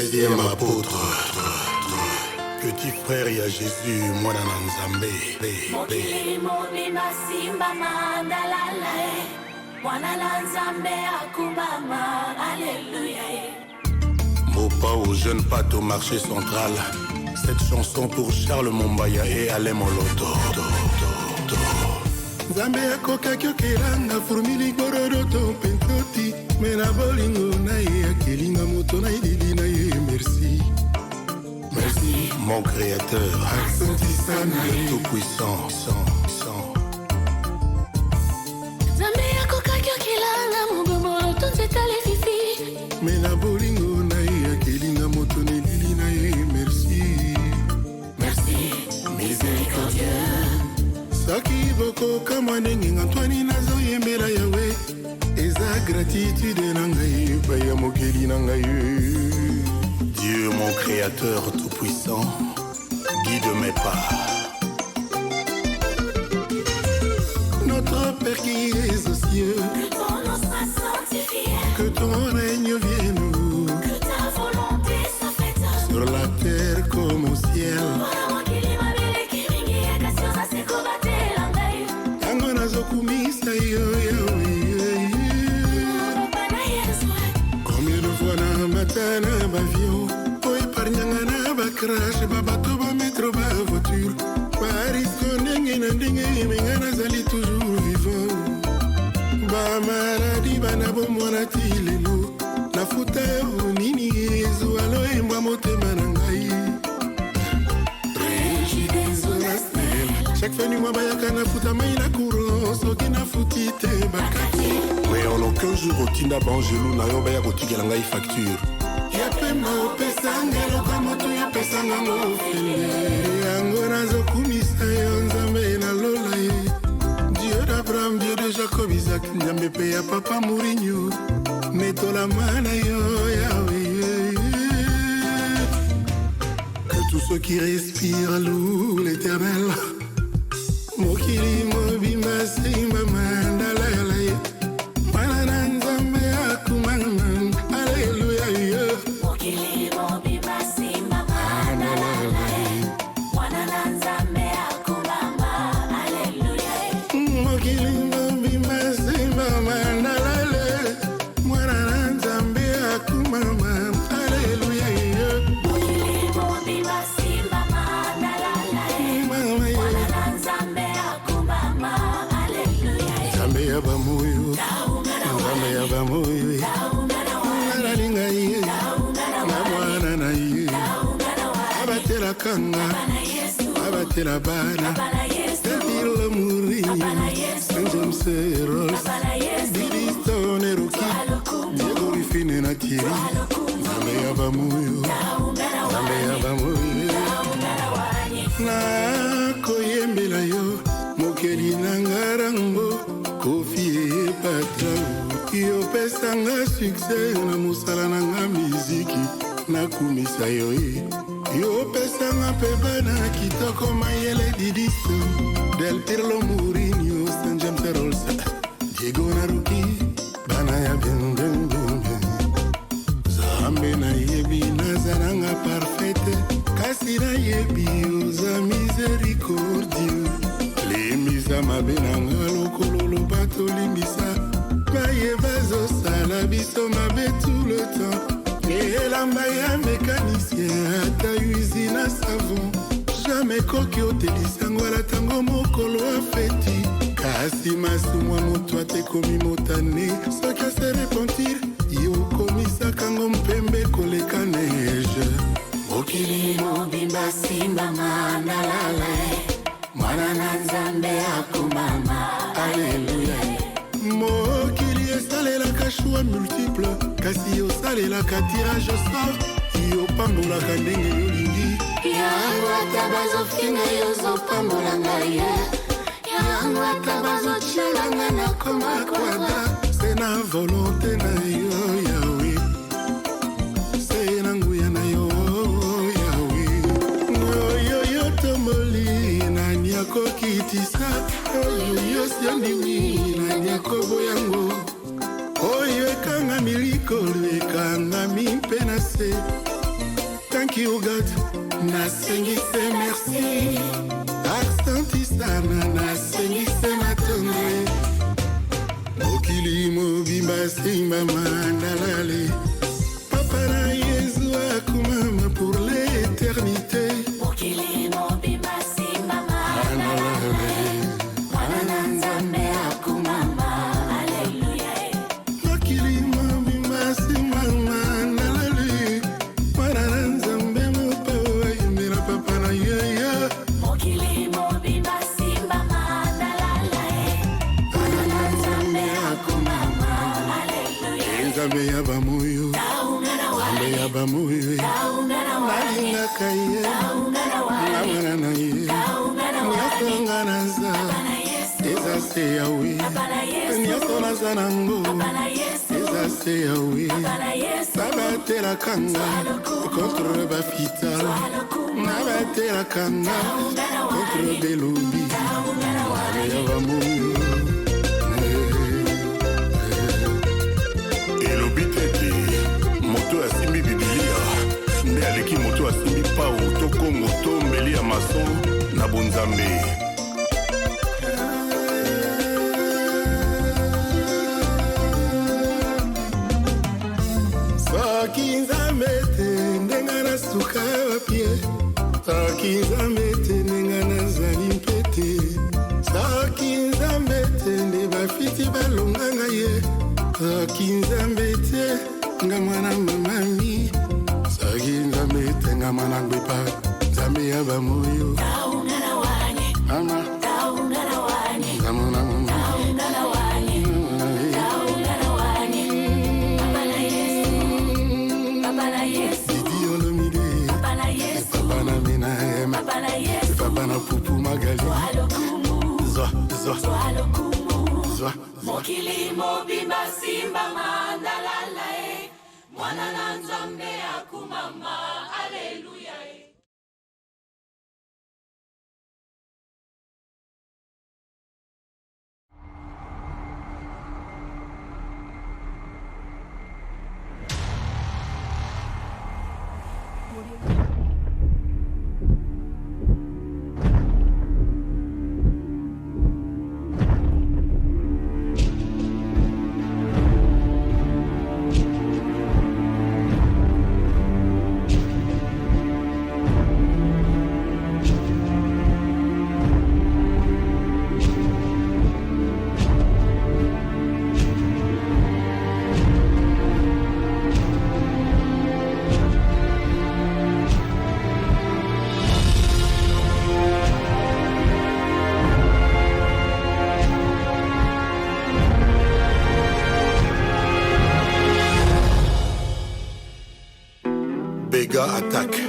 Treizième apôtre, petit frère ya Jésus, mwana na Nzambe. Mokili mobimba simbama ndalala e mwana na Nzambe akumbama aleluya e. Mopao jeune patte au marché central. Cette chanson pour Charles Mombaya et Alain Moloto. Nzambe akokaki okelanga fourmi ligorodo to mpe ntoti me na bolingo na ye akelinga moto na elili na ye. Merci, merci. Mon créateur, asantisa na ye tout puissant, sang, sang. Nzambe akokaki okelanga mobombolo to nzete lefifi me na bolingo na ye akelinga moto na elili na ye. Merci, merci miséricordieux. Soki bokokamwa ndenge nga Antwani nazoyembela Yawe, eza gratitude na ngai epai ya mokeli na ngai. Dieu, mon créateur tout-puissant, guide mes pas. Notre Père qui es aux cieux, Que ton nom soit sanctifié, que ton règne vienne que ta volonté soit faite sur la terre comme au ciel. Mpona mokili mabeleki mingi kasi oza se kobatela ngai. Yango nazokumisa yo, Yawe. Papa na Yesu. Combien de fois namata na bavion po épargnanga na bacrash, babato, bametro, bavoiture, barisque ndenge na ndenge, me nga nazali toujours vivant. Bamaladi bana bomwana ti lelo, nafuta yo nini? Ezwa loyembwa motema na ngai. Chaque fin du mois bayaka nafuta mai na courant, soki nafuti te bakati. Mais en aucun jour otinda baangelu na yo baya kotikela ngai facture. Ya pema opesanga eloko moto yapesanga mofele, yango nazokumisa yo, Nzambe na lola ye, Dieu d'Abraham, Dieu de Jacob, Isaac, Nzambe mpe ya papa Mourinho, netolama na yo, Yawe. Que tout ce qui respire loue l'Éternel. Mokili mobimba simbama ndalala ye, mwana na Nzambe akumama aleluya yo. Mokili mobimba simbama ndalala e mwana na Nzambe akumbama aleluya e. Mokili mobimba simbama ndalala, mwana na Nzambe akumama aleluya yo. Mokili mobimba simbama ndalala e Mama ye. mwana na Nzambe akumbama aleluya e. Nzambe ya bamoyo, Taungana. Nzambe ya bamoyo. Taungana wa. Nalinga ye Taungana. na mwana na ye. Taungana wa. Abatelaka nga. Bana Yesu. Abatela bana. Bana Yesu. Delpirlo Mourinho, Bana Yesu. Saint James Rolls, Bana Yesu. Didistone Roki, Diego Rifine na Thierry. Nzambe ya bamoyo, Taungana wa. Nzambe ya bamoyo. Taungana wanyi. Nakoyembela yo, mokeli na nga, Rambo Kofi epatra, yopesanga succès na mosala na nga miziki, nakumisa yo ye. Yopesanga mpe bana kitoko, mayele, Didiso, Del Pirlo, Mourinho, Saint James Rolls, Diego Naruki, bana ya bien bien bien bien. Nzambe, nayebi naza nanga parfaite, kasi nayebi oza miséricordieux. Limbisa mabe nanga lokolo loba tolimbisa baye bazosala biso mabe tout le temps. Elamba ya mécanicien ata usine à savon jamais koki otelisango alatango mokolo afeti, kasi masumu moto atekomi motane, soki ase repentir, yokomisakango mpembe koleka neige. Mokili mobimba simbama ndalala e mwana na Nzambe akumbama aleluya e. Mokili esalelaka choix multiple, kasi osalelaka tirage au sort, yopambolaka ndenge yolingi. Yango ata bazofinga yo, ozopambola ngai ye. Yango ata bazotiolanga, nakoma kwada, se na volonté na yo, Yawe, se na nguya na yo, Yawe. Oyo yo tomboli, nani akokitisa? Oyo yo siondimi, nani akoboyango? Oyo ekangami likolo, ekangami mpe na se. Thank you God, nasengi se merci. Aksanti sana, nasengi se matondo. Mokili mobimba simbama nalale. Papa na Yesu akumama pour l'éternité. Mokili mobimba simbama Nalale. Mwana na Nzambe akumama, aleluya. Mokili mobimba simbama nalale. Mwana na Nzambe mopao ayembela papa na ye. Mokili mobimba simbama nalala e. Mwana na Nzambe akumama, aleluya. Nzambe ya bamoyo, Taungana Nzambe wani, ya bamoyo, taungana wani, nalingaka ye, taungana wani, nga mwana na ye, taungana nyonso wani. nga naza Bana Yesu, eza se yawe, bana Yesu, nyonso naza nango bana Yesu, eza se yawe, bana Yesu. nabatelaka nga contre bafita, nabatelaka nga contre belobi, Taungana Nzambe wani, ya bamoyo. Elobi te ete moto asimbi bibilia nde aleki moto asimbi pau to kongo to mbeli ya mason na bonzambe. Soki Nzambe te ndenge nasuka wapi ye, soki Nzambe te ndenge nazali mpe te, soki Nzambe te nde bafiti balonga ngai ye, soki Nzambe te nga mwana mamami, soki Nzambe te nga mwana gbepa, Nzambe ya bamoyo. Taungana wani, Mama, taungana wani, nzambe na mama. taungana wani, taungana wani. Papa na Yesu, Papa na Yesu, Didi Olomide, Papa na Yesu, Papa na Menahem, Papa na Yesu. Papa na Pupu Magali. Twalokumu, Zwa, zwa, twalokumu. zwa. Mokili mobimba simbama ndalala e. Mwana na Nzambe akumama, aleluya e. Bega attaque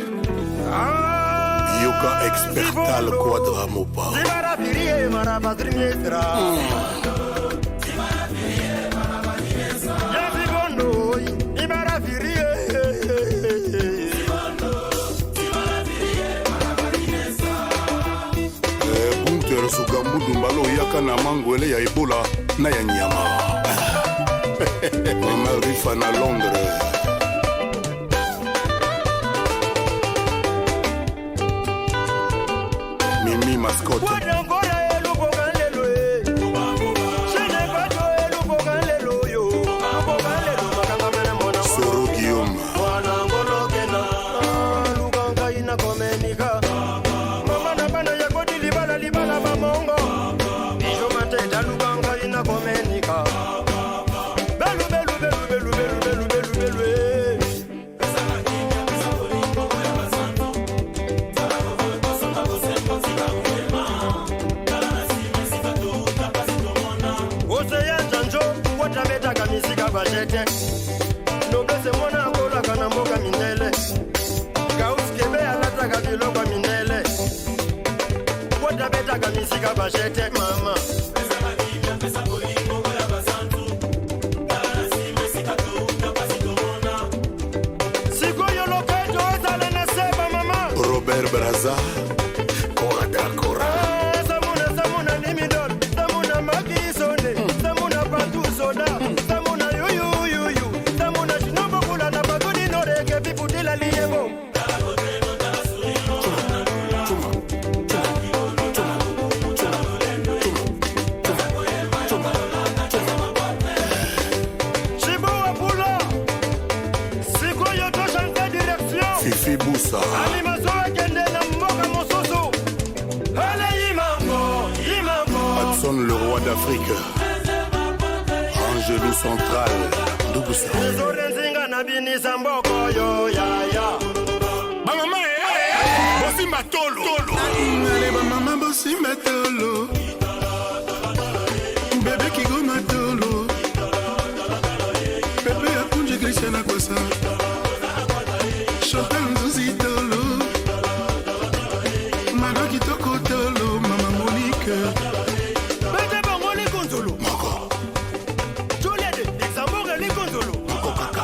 yoka expertal quadra mopa. Gunter Sugambu Dumbalo oyaka na mangwele ya ebola na ya nyama. Mama Rifa na Londres. Mimi Mascotte. Soro Guillaume. Bajete noblese mwana akolaka na mboka mindele kauskebe alataka biloko ya mindele watabetaka misika bajete mama. Sikoyo loketo ezala na seba mama. Robert Braza. Quadra Cora. Ah, samuna samuna nimidol samuna makisone samuna patu soda samuna yuyuyuyu samuna shinombokula na patudi noreke piputila liyebo. Werrason, le roi d'Afrique. Angelou Central, Ndubusa. Ezorenzinga na binisa mboko yo yaya. Bamama, eh, bosimba tolo. Ale bamama bosimba tolo. Bebe Kigoma tolo. Pepe Akunji Christian Akwasa. Chantal Nzuzi tolo. Mado Kitoko tolo. Mama Monique. Bete bango likonzolo. Moko. Juliet, Luxembourg likonzolo. Moko kaka.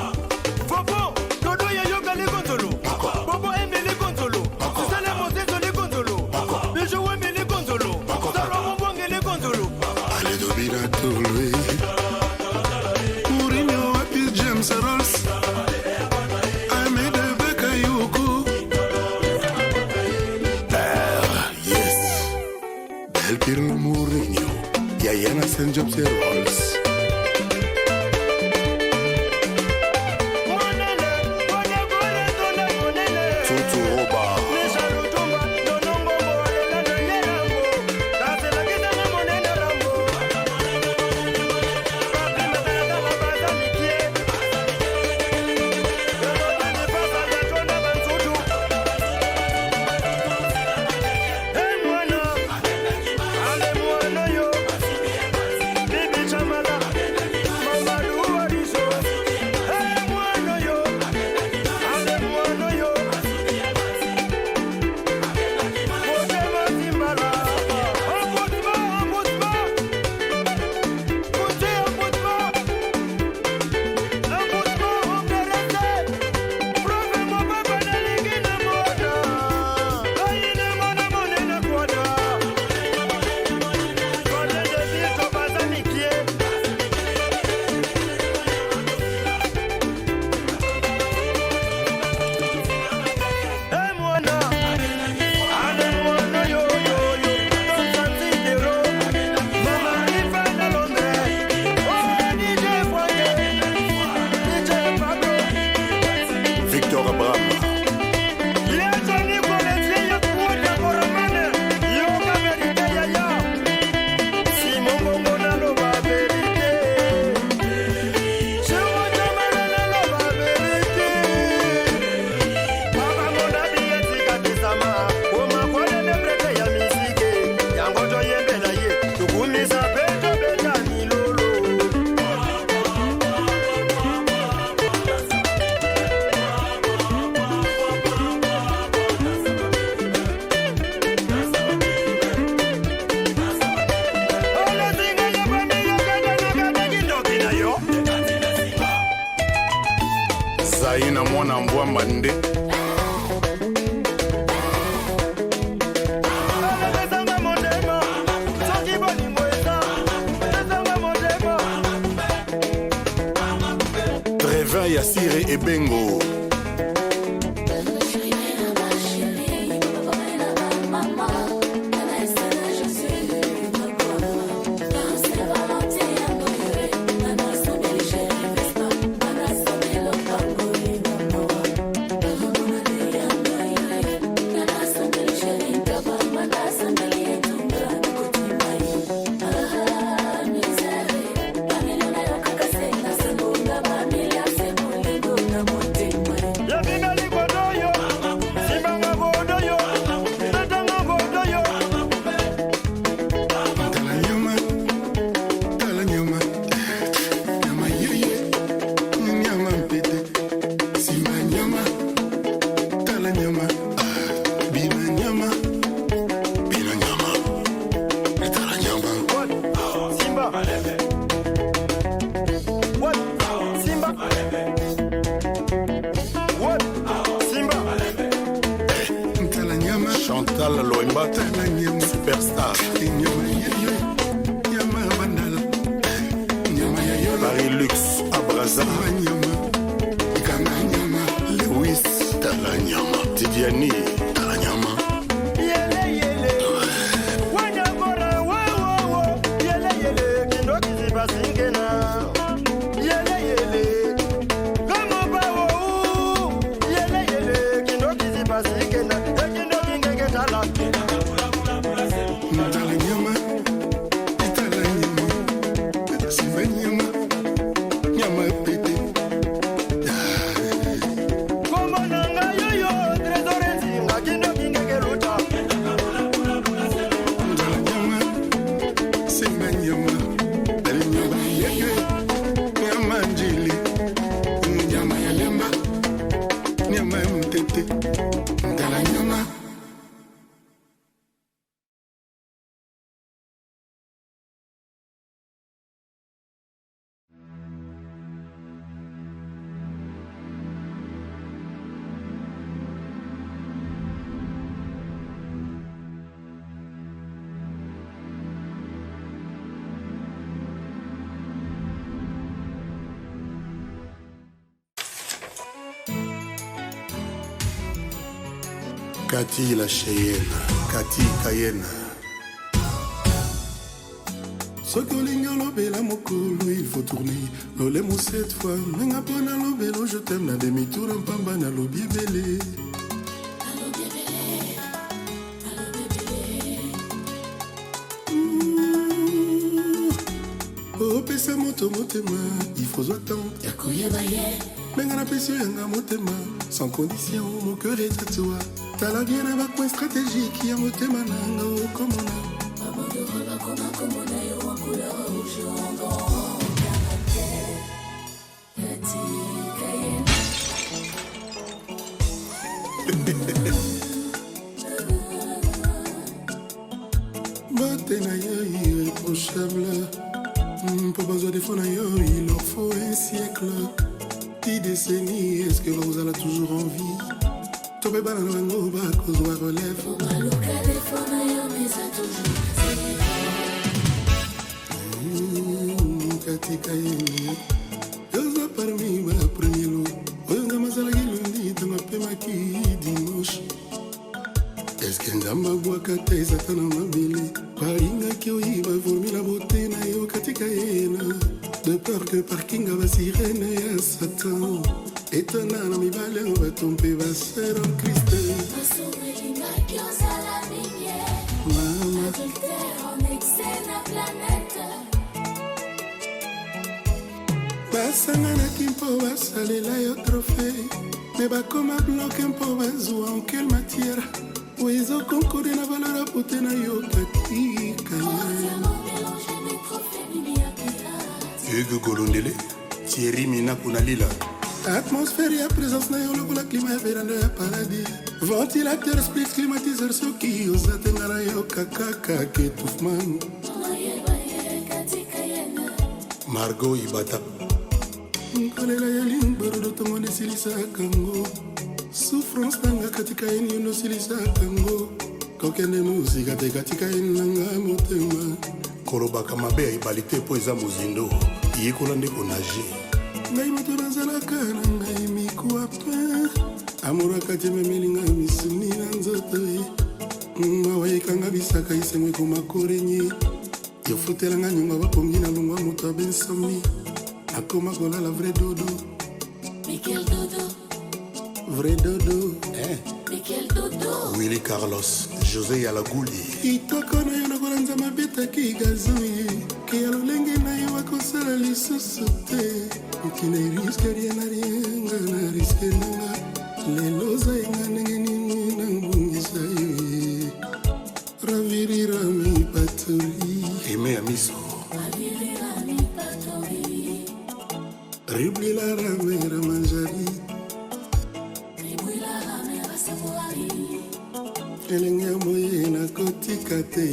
Fofo, Dodo Yayoka likonzolo. Moko. Bobo Embe likonzolo. Moko. Sisale Moseso likonzolo. Moko. Bijou Wembe likonzolo. Moko kaka. Salomo Mbonge likonzolo. Ale Dobina tolo. eh. Mourinho wapi James Rolls. Ahmed Bakayoko. Yes. Del Pirlo Mourinho. Yayana St. James Rolls. Monene, Bone Bone Tona Monene. Tutu Roba. Misha Lutumba, Dono Ngombo, Alela na Yerango. Kaselakisanga Monene Rambo. Papi Matalata Baza Mikie. Elodie Pasa Gatona Bansutu. Hey, mwana. Ale mwana yo. Bibi Chamala. Mamadou Wariso. Hey, mwana yo. Ale mwana yo. Motema Timbala. Emboutement, emboutement. Côté emboutement. Emboutement, on Prove mo papa nalingi na mona. Ayine mona monene kwada. Kone de bito baza mikie. Hey, mwana. Ale mwana yo yo yo. Don Santidero. Mama Ifa na Londres. Oh, DJ Fouake. DJ Pablo. Victor Abraham. Yetoni koletie yo kuota koramane. Yoka verite yaya. Simon Bongo naloba verite. Shewo Jamala naloba verite. Papa Mona biyetika tisama. Omakwale breke ya misike. Yango toyembela ye. Tukumisa beto beta milolo. Olazinga yabane yokada nakada kindoki na yo. Zaina mwana mbwamba nde. Ezanga motema, soki bolingo eza, ezanga motema. Trevin Yassire Ebengo. Yabingali godoyo, simbanga godoyo, betanga godoyo. Tala nyama, tala nyama, nyama yeye, nyama mpete, simba nyama, tala nyama, ah, bina nyama, Bina nyama. Tala nyama. What? Simba. What? Simba. What? Simba. tala nyama, Chantal Loemba. tala nyama, Superstar. nyama yeye, nyama bandala, nyama ya yola, Paris Lux. Abraza. simba nyama, kanga nyama, Lewis. Tala nyama. Tidiane. Tala nyama. Yele yele. Wanyangora wo wo wo. Yele yele. Kindoki zibasingena. Yele yele. Kama bawo. Yele yele. Kindoki zibasingena. Ekindoki ngeke tala. tala nyama, Kati la Cheyenne, Kati Cayenne. Soki olingi olobela mokolo, il faut tourner lolemo cette fois. Menga mpo nalobelo je t'aime na demi-tour mpamba, nalobi ebele. Opesa moto motema, il faut zwa temps ya koyeba ye. Menga napesi yo yanga motema sans condition, mon cœur est à toi. Tala bien na bacoin stratégique ya motema nanga, okomona. Babodoro bakoma komona yo en couleur rouge en grand caractère. Katika ye. Mbote na yo irréprochable, mpo bazwa défaut na yo, il leur faut un siècle, 10 décennies. Est ce que bakozala toujours en vie to mpe bana na bango bakozwa relève? Baluka défaut na yo, mais eza toujours Katika ye, yoza parmi bapremier lot oyo Nzambe azalaki lundi ntango apemaki dimanche. Eske Nzambe abwaka te Satan na mabele? Balingaki oyiba formule beauté na yo katika yena, de peur que parking ya basirene ya Satan etona na mibale oyo bato mpe basœur en Christ. Masumu elingaki ozala mingi. Mama. Adultère en excès na planète. Basanganaki mpo basalela yo trophée, me bakoma bloqué mpo bazwa en quelle matière oyo ezoconcorde na valeur ya beauté na yo katika Or ye. diamant mélange mes trophées mimi ya pirate. Hugues Golondele, Thierry Minaku na Lila. Atmosphère ya présence na yo lokola climat ya veranda ya paradis, ventilateur split climatiseur. Soki oza te, nga na yo kakaka étouffement. Oyeba ye katika yena. Margot Ibata. Nkolela ya limborodo ntongo nde esilisaka ngo, souffrance nanga katika yeni yo nde osilisaka ngo, kokende mosika te katika yeni nanga motema. Kolobaka mabe ya ebali te mpo eza mozindo, yekola nde konager. Ngai moto nazalaka na ngai mikuwa pe amour akati ememelinga misuni na nzoto ye, mawa ekanga bisaka, esengo ekoma korenye, yofutelanga nyongo bapongi na longwa moto abensomi, akoma kolala vrai dodo. Michael Dodo. Vrai dodo, eh. Michael Dodo. Willy Carlos, José Yalaguli. Kitoko na yo lokola Nzambe abetaki gazon ye, ke ya lolenge na yo akosala lisusu te. Okina risque rien na rien, nga na risque nanga lelo ozayenga ndenge nini nabongisa yo ye ravirirami patori. Aime ya miso. Avirirami patori. Riblila ramera manjari. Ribwila ramera samuari. Elenge ya boye nakotika te,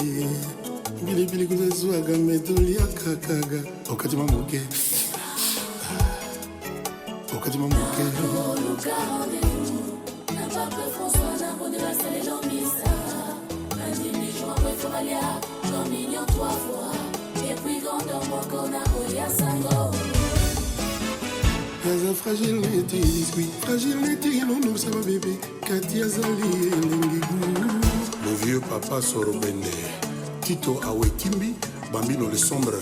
bilibili kozazwaka me toliaka kaka okatima moke, okatima moke. Oluka rendez-vous na pape François, nakondela salelo misa, nandimi jour après faut balia communion trois fois et puis grandeur moko na kolia sango. Aza fragile neti biscuit, fragile neti nounours ya babebe, kati azali elengi gu. Le vieux papa Sorobende, Tito Awekimbi Bambino le sombre.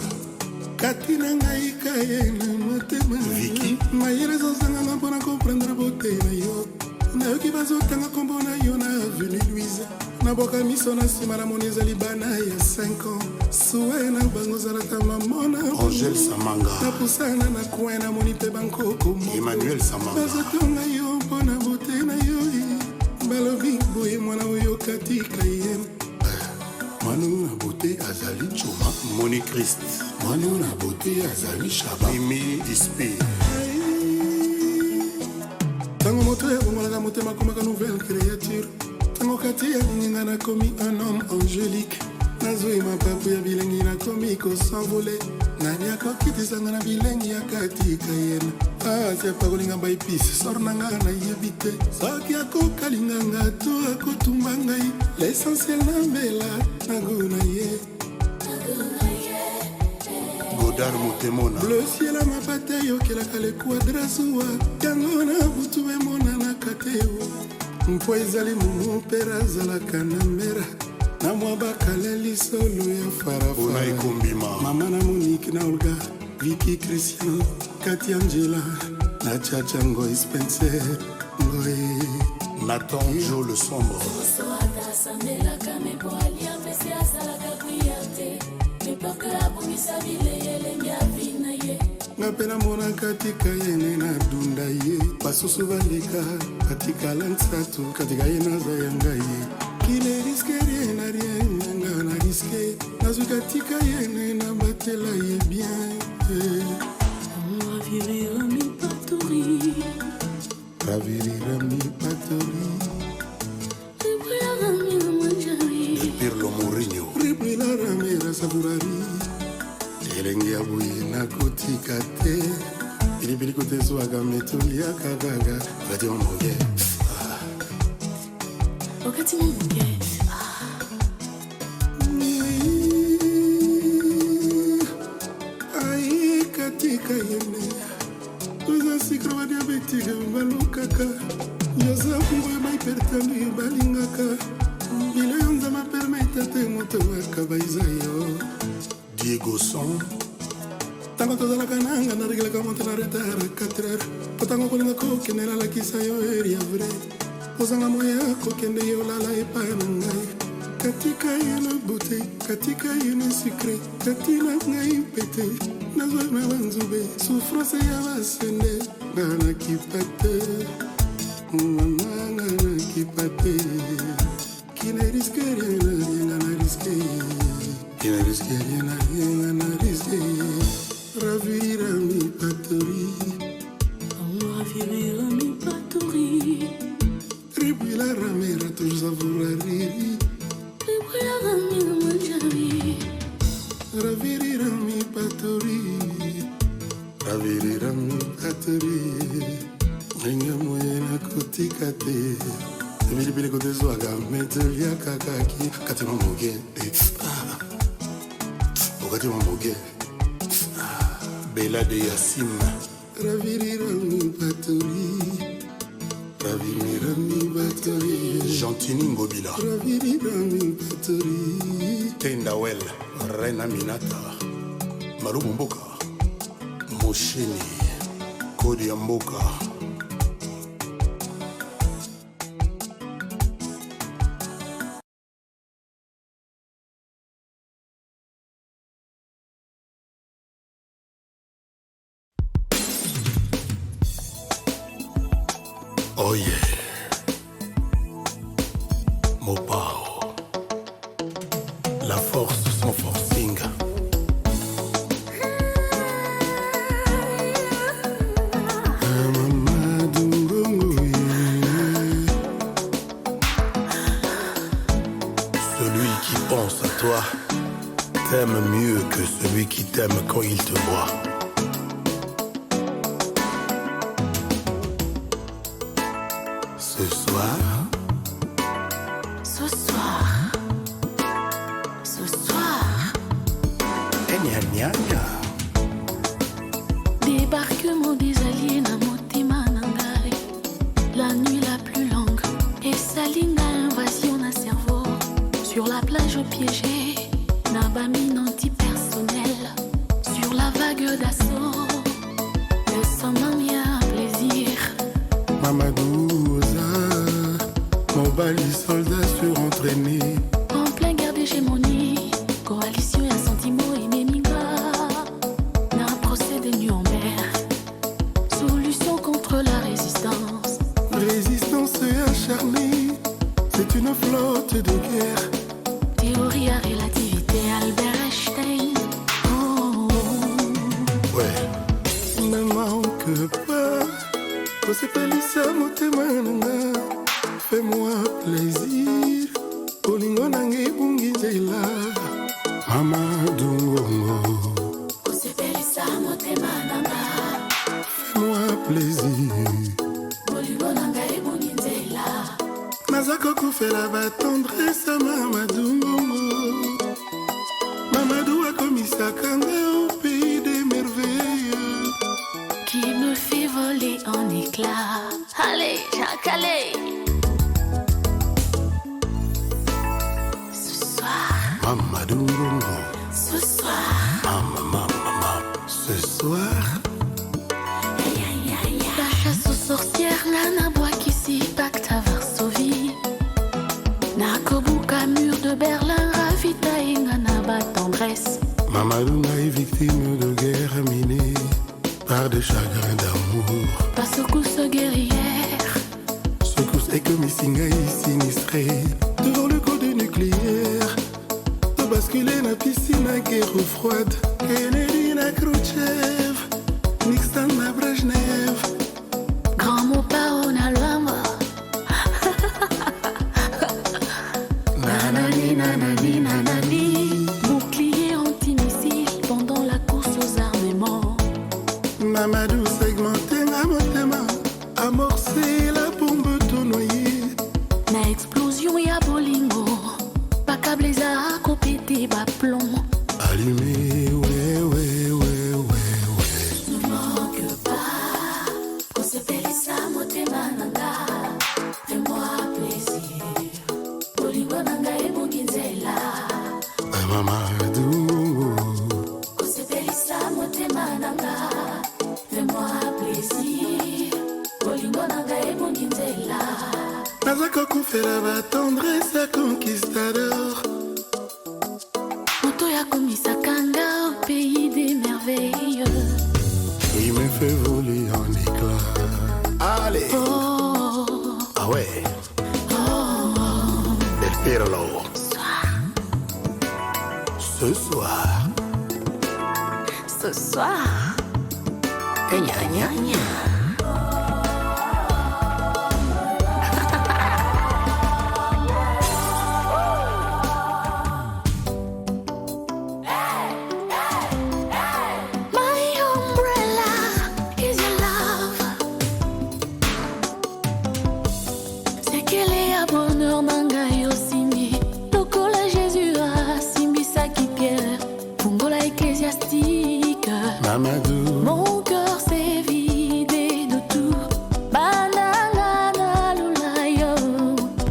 Kati na ngai kaye na motema. Viki. Mayele ezozanganga mpona comprendre beauté na yo. Nayoki bazotanga nkombo na yo na avenue Louise, naboka miso na nsima, namoni ezali bana ya 5 ans, suwe na bango ozalata mamona. Angèle Samanga. Napusana na coin, namoni mpe bankoko moko. Emmanuel Samanga. Bazotonga yo mpona beauté na yo ye. Balobi boye mwana oyo katika ye, mwana oyo na beauté azali coma. Moni Christ. Mwana oyo na beauté azali shaba. Mimi Ispe. Ntango moto ebongolaka motema, akomaka nouvelle créature. Ntango kati ya ninginga, nakomi un homme angélique, nazwi mapapu ya bilengi, nakomi kos'envoler. Nani akokitisanga na bilengi ya katika yena? Asi apakolinga baépices, sor na nga nayebi te soki akokalinganga to akotumba ngai. L'essentiel nambela nago na ye. Godard Motemona. Bleu ciel ya mapata eyokelaka le quadra zuwa, yango na butu emonanaka te o. Mpo ezali mumu pere azalaka na mera na mwa bakale lisolo ya farafara. Ekombima. Mama na Monique na Olga, Viki, Christian, Kati, Angela na Chacha, Ngoi, Spencer, Ngoi. Nathan Jo le sombre. Soso ata asamelaka me mpo alia mpesi asalaka prière te de peur que abungisa bilei elengi avi na ye. Nga mpe namonaka tika yene nadunda ye, basusu baleka batikala nsatu, katika ye naza ya ngai ye qui ne risque rien na rien, nga na risque nazwi katika yene nabatela ye bien. Ravirirami patori. Ravirirami patori. Ribrilarami manjari. Del Pirlo Mourinho. Ribrilaramera savurari elengi ya boye nakotika te, pilipili kote ezwaka metoliaka kaka radio moke. Okati mwa moke. Ai, katika yene toza sikro, badiabetike balukaka yoza kungo bahypertendu balingaka bilo yo Nzambe apermeta te moto akaba eza yo. Diego Son. Ntango tozalaka nanga naregelaka moto na retard 4 heures po ntango kolinga kokende nalakisa yo eri ya vrai, ozanga moya kokende ye olala epai na ngai. Katika ye na beauté, katika ye na sucré, kati na ngai pete nazwa na banzube souffrance ya basende, nga nakipa te mama, nga nakipa te. Qui ne risque rien na rien, nga na risque. Qui ne risque rien na rien, nga na risque. Ravirami patori. Ravirirami patori. Ribwila ramera tozavurariri. Ribrilarami manjari. Ravirirami patori, ravirirami patori, ndenge moye nakotika te, pilipili kotezwaka meteliaka kaki kati mwa moke okati mwa moke. Bela de Yassim. Ravirirami patori, ravirirami patori. Gentini Ngobila. Ravirirami patori. Tendawel Rena Minata Malumu Mboka Mosheni Kodi ya Mboka. Oh yeah. Mopao. La force sans forcing. Mamadou Ngongo ye. Celui qui pense à toi t'aime mieux que celui qui t'aime quand il te voit. Ce soir, Ce soir. Ce soir. Gna gna gna. Débarquement des alliés na motema na ngai. La nuit la plus longue esalinga invasion na cerveau. Sur la plage piégée na bamine antipersonnel. Sur la vague d'assaut, le summum ya plaisir. Mamadou oza mobali soldat surentraîné. En plein guerre d'hégémonie, coalition ya sentiment ememinga na procès de Nuremberg, solution contre la résistance. Résistance acharnée, c'est une flotte de guerre. Théorie à relativité, Albert Einstein. Oh, oh. Ouais. Ne manque pas kosepelisa motema na nga, fais-moi plaisir, bolingo na ngai ebungi nzela, Mamadou Ngongo. Kosepelisa motema na nga. Fais-moi plaisir. Bolingo na ngai ebungi nzela. Naza kokufela batendresse, Mamadou Ngongo. Mamadou akomisaka nga au pays des merveilles. Qui me fait voler en éclats. Allez, Jacques, allez. Mamadou Ngongo. Ce soir. Mama, mama, mama. Ce soir. La chasse aux sorcières, nga nabwakisi pacte à Varsovie. Nakobuka mur de Berlin, ravitaille nga na ba tendresse. Mamadou est victime de guerre minée par des chagrins d'amour. Pas secousse guerrière. Secousse ekomisi ngai sinistré devant le code nucléaire. To basculer na piscine na guerre froide. Kennedy na Khrouchtchev, Nixon na Brejnev. Grand mopao na Luambo. Nanani, nanani, nanani. Bouclier antimissile pendant la course aux armements. Mamadou segmenté nga motema, amorcé la bombe to noyé. Na explosion ya bolingo, bakable eza kopete ba plomb. Allumé, ouais, ouais, ouais, ouais, ouais. Ne manque pas, kosepelisa motema na nga. Fais-moi plaisir, bolingo na nga ebongi nzela. Mamadou. Kosepelisa motema na nga. Fais-moi plaisir, bolingo na nga ebongi nzela. Naza kokufela ba tendresse ya conquistador. Moto akomisaka nga au pays des merveilles. Il me fait voler en éclats. Allez. Oh. Ah ouais. Oh. Del Pirlo. Ce soir. Ce soir. Gna, gna, gna. My umbrella is your love. Sekele ya bonheur na ngai osimbi lokola Jésus asimbisaki Pierre fungola ecclésiastique. Mamadou. Mon cœur s'est vidé de tout. Banana nalula yo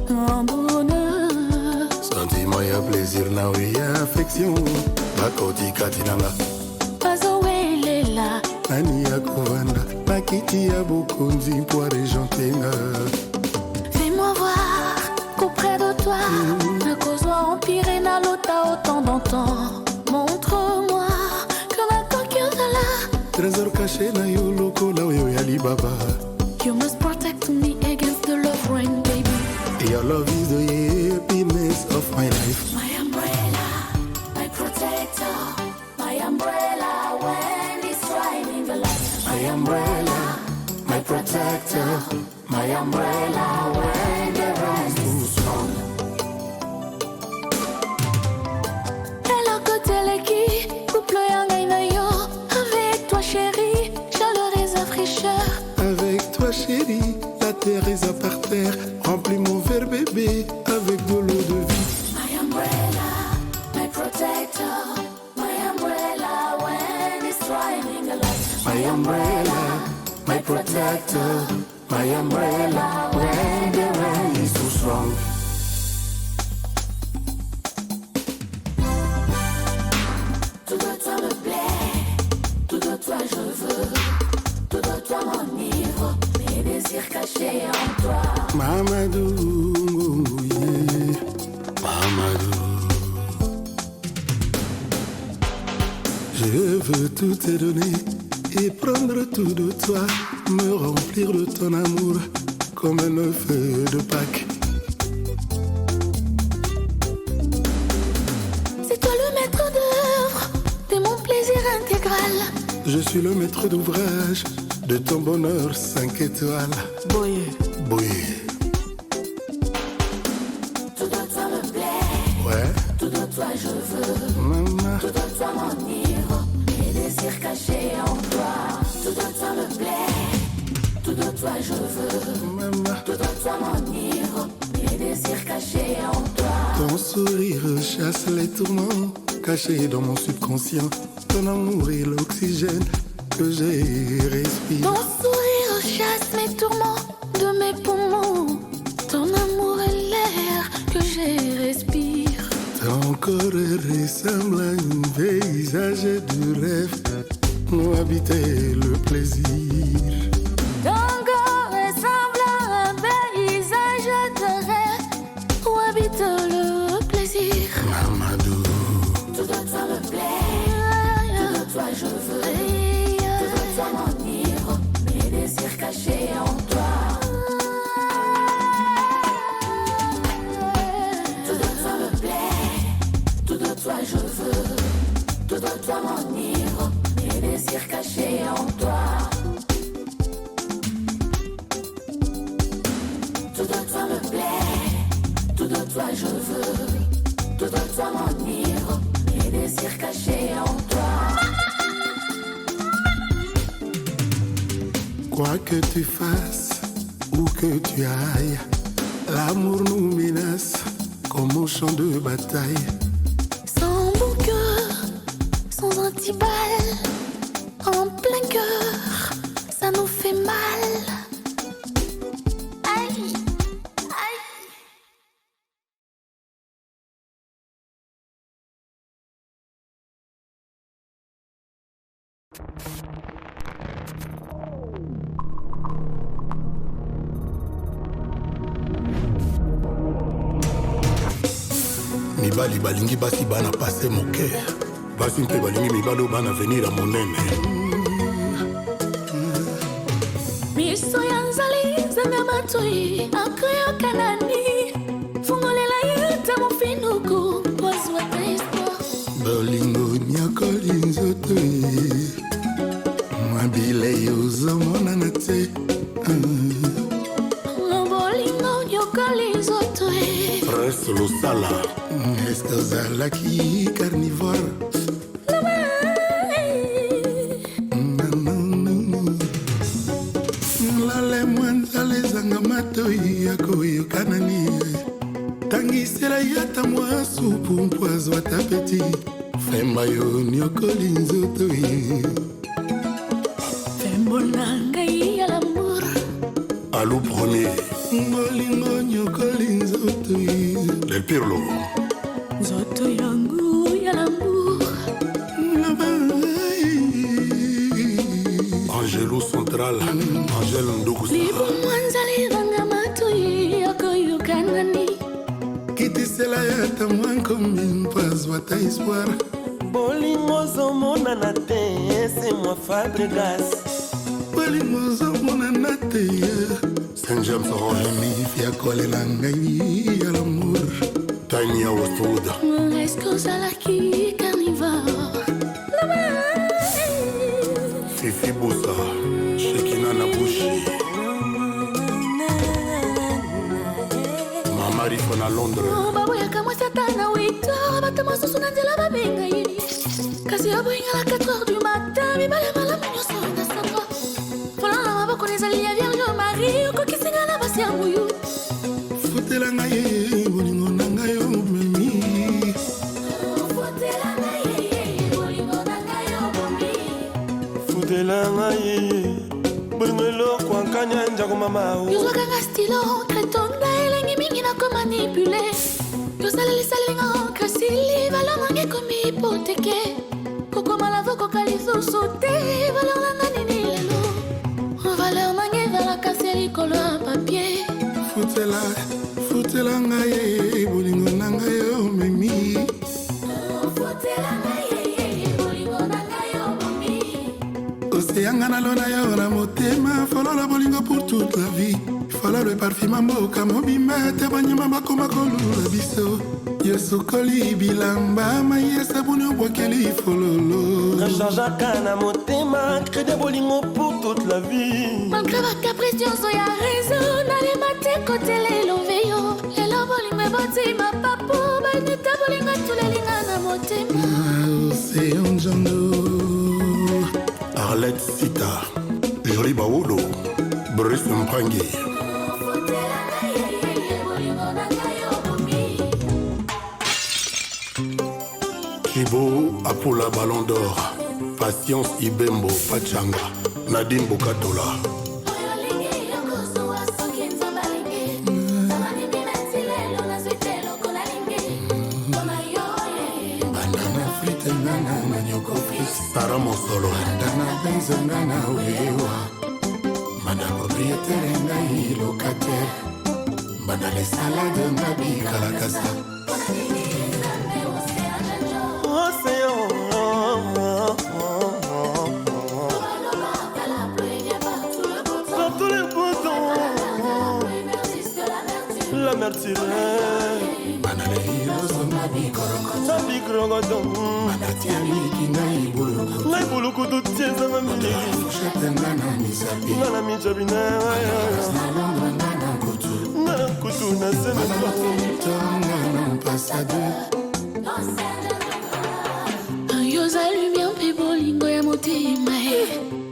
en bonheur. Sentiment ya plaisir na oyo ya affection bakoti kati na nga. Bazowelela. Nani ya kovanda na kiti ya bokonzi mpo arégente nga. Fais-moi voir qu'auprès de toi, nakozwa empire nalota autant d'antan. Montre-moi que nakoki ozala trésor caché na yo lokola oyo ya libaba. You must protect me against the love rain, baby. Your love is the happiness of my life. My umbrella, my protector, my umbrella when it's raining the light. My umbrella, my protector, my umbrella when the rain is too strong. Eloko teleki couple ya ngai na yo. Avec toi chérie, chaleur eza fraîcheur. Avec toi chérie, la terre est à par terre. Remplis mon verre bébé avec de l'eau de vie. My umbrella, my protector, my umbrella when it's raining a lot. My umbrella, my protector, my umbrella when the rain is too strong. Tout de toi me plaît, tout de toi je veux, tout de toi m'enivre, mes désirs cachés en toi. Mamadou, yeah. Mamadou. Je veux tout te donner et prendre tout de toi, me remplir de ton amour comme un œuf de Pâques. C'est toi le maître d'œuvre de mon plaisir intégral. Je suis le maître d'ouvrage de ton bonheur 5 étoiles. Boye. Boye. Tout de toi me plaît, Ouais. tout de toi je veux, Maman. tout de toi m'enivre, mes désirs cachés en toi. Tout de toi me plaît, tout de toi je veux, Maman. tout de toi m'enivre, mes désirs cachés en toi. Ton sourire chasse les tourments cachés dans mon subconscient. Ton amour est l'oxygène que j'ai respire. Ton sourire chasse mes tourments de mes poumons. Ton amour est l'air que je respire. Ton corps ressemble à un paysage de rêve où habite le plaisir. Ton corps ressemble à un paysage de rêve où habite le plaisir. Mamadou. Tout de toi me plaît, tout de toi je veux, tout de toi m'enivre, mes désirs cachés en toi. Tout de toi me plaît, tout de toi je veux, tout de toi m'enivre, mes désirs cachés en toi. Tout de toi me plaît, tout de toi je veux, tout de toi m'enivre, mes désirs cachés en toi. Quoi que tu fasses, où que tu ailles, l'amour nous menace comme au champ de bataille. Sans bon cœur, sans antiballe, en plein cœur, ça nous fait mal. Aïe, aïe. Mibali balingi basi bana pase moke, basi mpe balingi mibali oyo bana avenir ya monene. Miso ya nzali nzambe matoi akoyoka nani, fungolela ye ata mofinuku pozwa te espoir. Bolingo nyokoli nzoto ye, mwa bilei ozomonana te. Bolingo nyokoli nzoto ye. Prince Losala. Eske ozalaki carnivore? Lale mwa nzala ezanga matoi ya koyoka nani, tangisela ye ata mwa supu mpo azwa tapeti. Femba yo nyokoli nzoto ye. Fembo na ngai ya l'amour. Alou premier. Bolingo nyokoli nzoto ye. Del Pirlo. Nzoto yangu ya l'amour. Angelo Central, Angel Ndokusa. Libomwa nzala ezanga matoi ya koyoka nani, kitisela ye ata mwa nkombi mpo azwa ta espoir. Bolingo ozomonana te, ese mwa Fabregas. Bolingo ozomonana te. Saint James Roche. Amifi akolela ngai ya l'amour. Tania Westwood. Eske ozalaki carnivore? Fifi Busa, Shekina Nabushi. Mama Rifo na Londres. Baboyaka mwasi ata na 8, bato mosusu na nzela babenga ye, kasi oboyingala 4 heures du matin. Mibale malamu nyonso na sandra, fola na maboko na ezali ya Vierge Marie, okokisinga na basi ya moyu. Futela ngai ye bolingo na ngai omemi. Futela ngai ye bolingo na ngai obomi. Futela ngai bolingo eloko ankanya njako mama o. Yozwakanga stylo encre tonda elengi mingi na komanipuler, yosalelisalinga encre sili, valeur nanga ekomi hypothèque, kokoma lavo koka lisusu te. Valeur nanga nini lelo? Valeur nanga ezalaka se likolo ya papier. Futela, futela ngai ye bolingo na ngai omemi. Futela ngai ye bolingo na ngai obomi. Oseyanga nalona yo na motema, folola bolingo pour toute la vie, fololo eparfuma mboka mobimba te, banyama bakoma kolula biso. Yosukoli bilamba, mai ya sabuni obwakeli fololo. Rechargeaka na motema crédit bolingo pour toute la vie. Malgré bacaprice nyonso ya réseau, nalema te kotela elove yo. Lelo bolingo eboti mapapu, banita bolingo etulelinga na motema. Océan Djando. Arlette Sita, Jolie Baolo, Brice Mpangi. Futela ngai ye bolingo na ngai obomi. Thibaut Apoula Ballon d'Or, Patience Ibembo Pachanga, Nadine Bokatola. Oyo olingi yokozwa soki Nzambe alingi, nandimi nati lelo nazwi te eloko nalingi mpona yo. nga na manyoko fils. Sara Mosolo. Banda na benzo nga na wewa. Banda propriétaire ngai locataire. Banda les salades nga bikalakasa. Banda leilozonga bikorokoto. Banda tia miliki ngai bulukutu. Ngai bulukutu tiezanga miliki. Fourchette nga na misapi. Nga na misapi na. Na Londres nga na kutu. Nga na kutu na Banda nga na ambassadeur. Yo oza lumière mpe bolingo ya motema e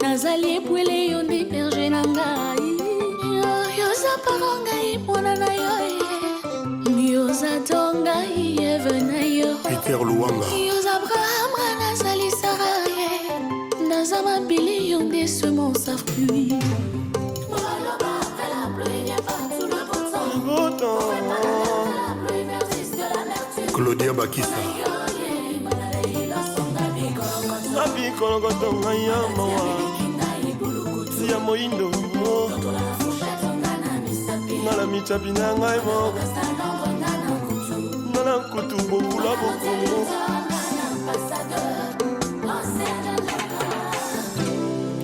nazali epwele yo nde berger na ngai. Yo oza parent ngai mwana na yo e yo oza to ngai Eve na yo. Peter Luwanga. Yo oza Abraham nga nazali Sara ye naza mabele yo nde semence à fruit. Claudia Bakisa. Bikolokoto ngai ya mawa si ya moyindo nga na michapi na ngai moko nga na kutu bokula bokongo.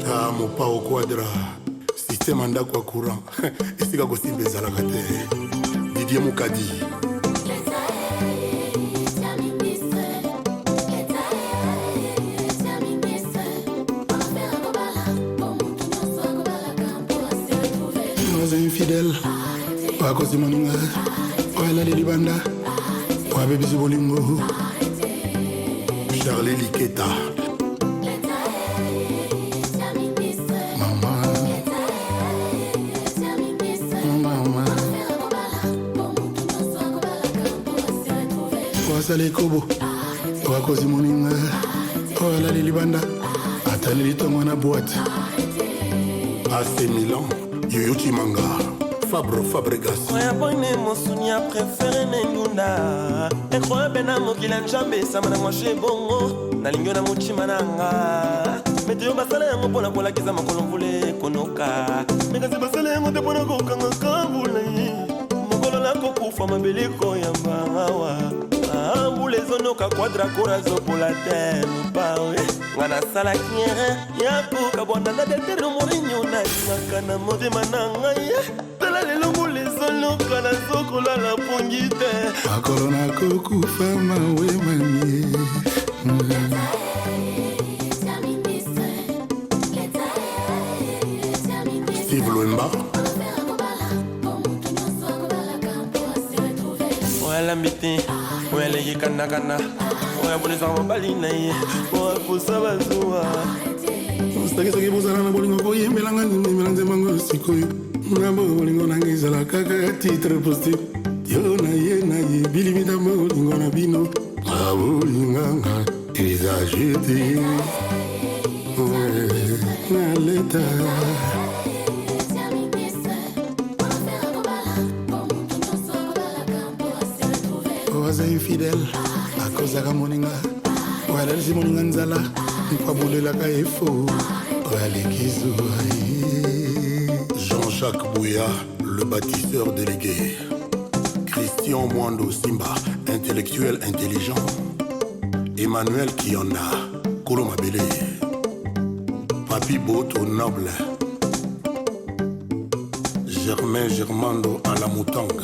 Ah, mopao quadra système ya ndako ya courant esika kosimba ezalaka te. Didier Mukadi. Oza infidèle, oakosi moninga, oyo alali libanda, oyo abebisi bolingo. Charlie Liketa. Mama, mama, oyo asala ekobo, oyo akosi moninga, oyo alali libanda, ataleli ntongo na boite. AC Milan. Yoyo Chimanga. Fabro Fabregas. Oya boine mosuni ya préféré na ngunda ekroya mpe na mokili ya nzambe esama na mwashe bongo nalingi yo na motima na nga meteo basala yango mpona kolakisa makolo mvula ekonoka me kasi basala yango te mpona kokangaka mbula mokolo nakokufa mabele koyamba awa mbula ezonoka quadra kora azopola te mopawe nga nasalaki erreur ya kokabwana na deltere morinyo nalingaka na motema na ngai tala lelo mbula ezoloka nazokolala pongi te. Makolo nakokufa mawe mamie. Steve Luemba. Oyo alambi te, oyo aleki kandakanda, oyo abonisaka mobali na ye, oyo apusa bazuwa. Soki soki bozala na bolingo koyembelanga nini nzembo yango sikoyo nga bo bolingo nanga ezala kaka titre poste yo na ye na ye bilimita bolingo na bino abolinganga eza jete na leta. Oyo aza infidèle akozaka moninga, oyo alalisi moninga nzala mpo abondelaka efo, oyo aleki zuwa ye. Jean-Jacques Bouya, le bâtisseur délégué. Christian Mwando Simba, intellectuel intelligent. Emmanuel Kionda, Kolo Mabele. Papi Boto Noble. Germain Germando à la Moutanga.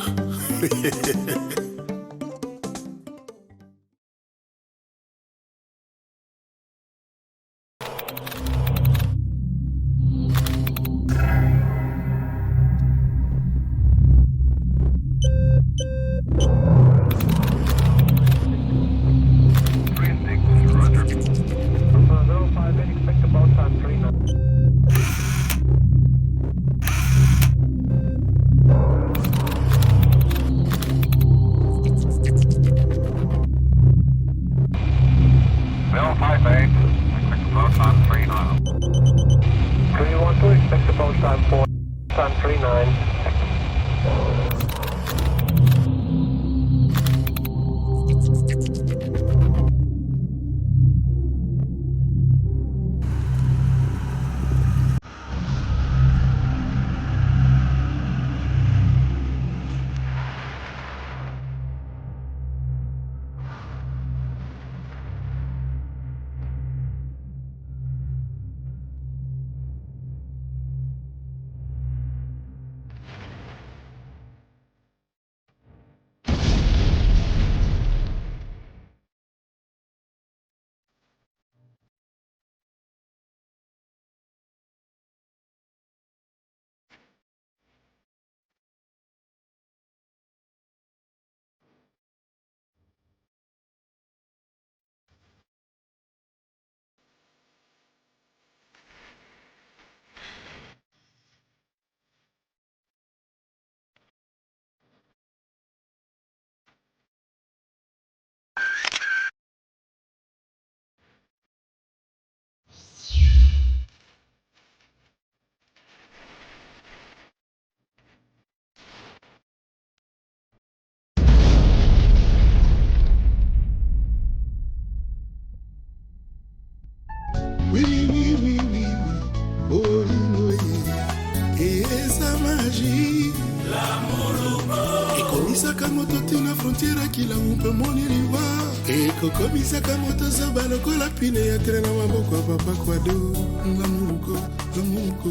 Ekokomisaka moto tina frontiere kilangu mpe moni liwa. Ekokomisaka moto zoba lokola pine ya tere na maboko ya papa Kwado. Lamuruko, lamuruko.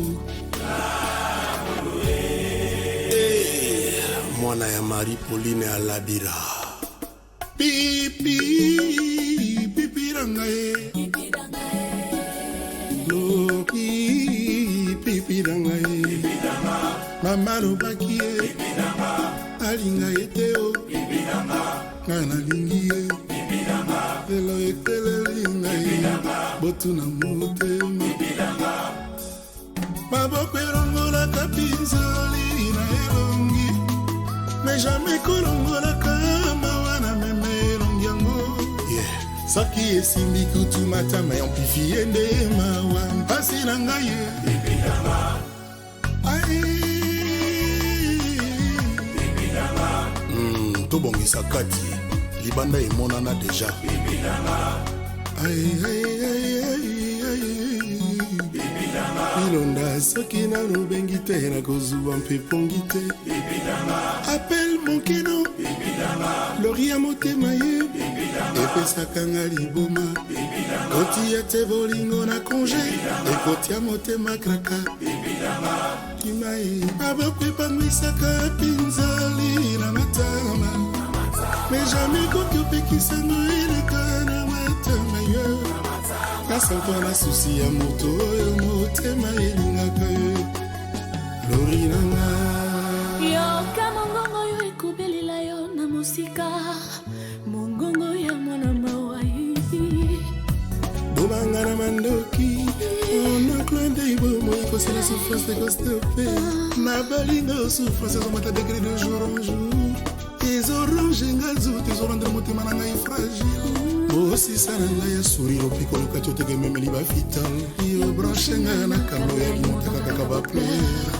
Mwana ya Marie Pauline alabira. Pipi, pipi na ngai. Loki, pipi na ngai. Mama alobaki ye alinga ye te o. Ngai nalingi ye. Lelo eteleli ngai. Botuna motema. Maboko elongolaka pinzoli na elongi. Mais jamais kolongolaka mawa na meme elongi yango. Yeah. Soki esimbi kutu matama amplifie nde mawa mpasi na ngai ye. Ai. Tobongisa kati libanda emonana deja. Ai, ai, ai, ai, ai. Bilonda soki nanu obengi te nakozwa mpe pongi te. Appel mokeno lori ya motema ye epesaka nga liboma. Kotia te bolingo na congé ekotia motema kraka. Kima ye maboko epangwisaka pinzoli na matama. Mais jamais koki opekisango eleka na matama yo. Nasanka na susi ya moto oyo motema elingaka yo. Lori na nga. Yoka mongongo oyo ekobelela yo na mosika, mongongo ya mwana mawa. Bobanga na mandoki onoclin de bomoi kosala souffrance ekostope na balinga souffrance ezomata degré de jour en jour ezoronge nga nzoto ezorendre motema na ngai fragile. Bosisa na ngai ya sourire opikoluka ti oteke ememeli bafital yo branche ngai na kalo ya limotaka kaka bapleur.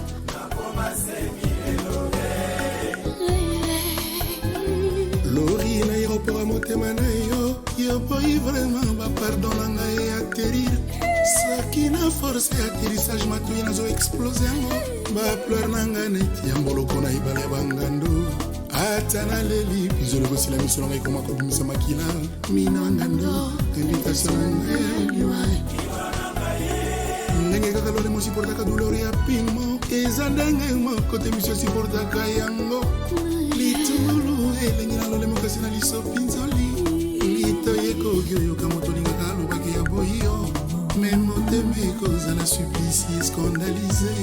Lori na aéroport ya motema na yo yo boyi vraiment bapardon na ngai atterrir soki na force ya atterrissage matoi nazo explose yango bapleur na ngai neti ya mboloko na ebale ya bangando ata naleli pizolo ekosila miso na ngai ekoma kobimisa makila mino ya ngando invitation na ngai ya liwa ndenge kaka lolemo supportaka douleur ya pimo eza ndenge moko te miso supportaka yango litungulu elengi na lolemo kasi na liso pinzoli lito ekoki oyoka moto olingaka alobaki ya boyi yo me motema ekozala supplicie scandalise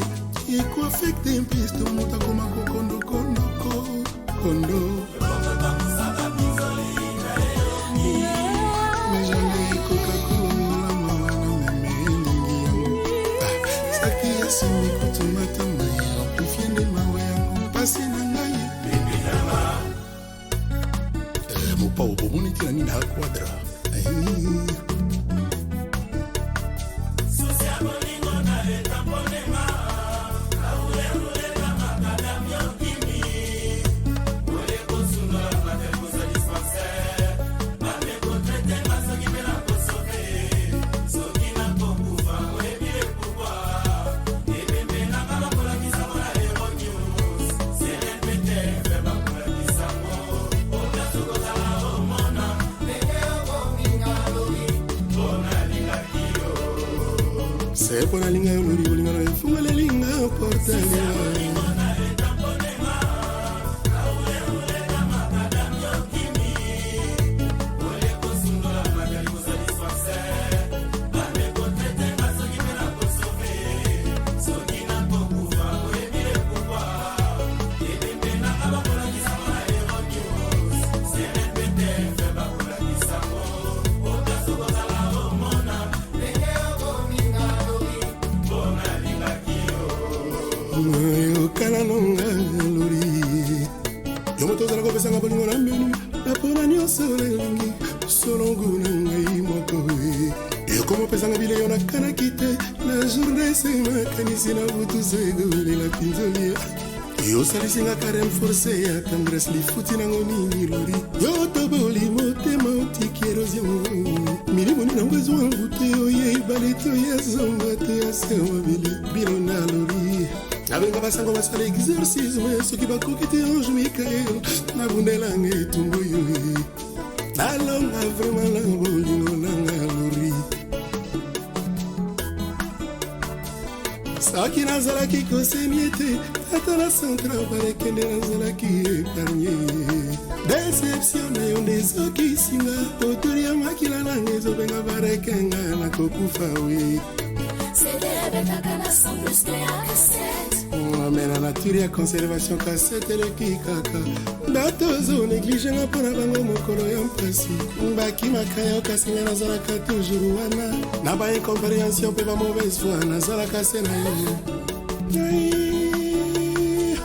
ekoaffecte mpe moto akoma kokondokondoko kondo mais jamais ekoka kolongola mawa na meme elingi yango. Ah, soki esimbi kutu matama ya amplifie nde mawa yango mpasi na ngai. Mopao bomoni ntina nini na quadra. Se mpo nalinga yo lori bolinga na efungoleli porte. Yokana nonga lori yo moto ozala kopesanga bolingo na menu napona nyonso nalingi solongu na ngai moko ekoma opesanga bileyo nakanaki te na journée se makanisi na butu sekolela pinzoli yosalisi carême forcé ya tendresse lifuti nango nini lori yo toboli motema otiki érosion milimo nini nango ezwa mvute oye ebale to ya zomba to ya se mabele bino na lori. Nabenga basango basala exorcisme soki bakoki te ange Mikael nabundelanga etumbu oyo nalonga vraiment na bolingo nanga lori. Soki nazalaki kosenie te ata na central balekende nazalaki épargne. Deception na yo nde ezokisinga otori ya makila nanga ezobenga barekenga nakokufa we. CD ebetaka na son plus que ya cassette. Me na nature ya conservation cassette eleki kaka. Bato ozo néglige nga mpo na bango mokolo ya mpasi bakimaka yo, kasi nga nazalaka toujours wana na ba incompréhension mpe ba mauvaise foi, nazalaka se na yo. Ai,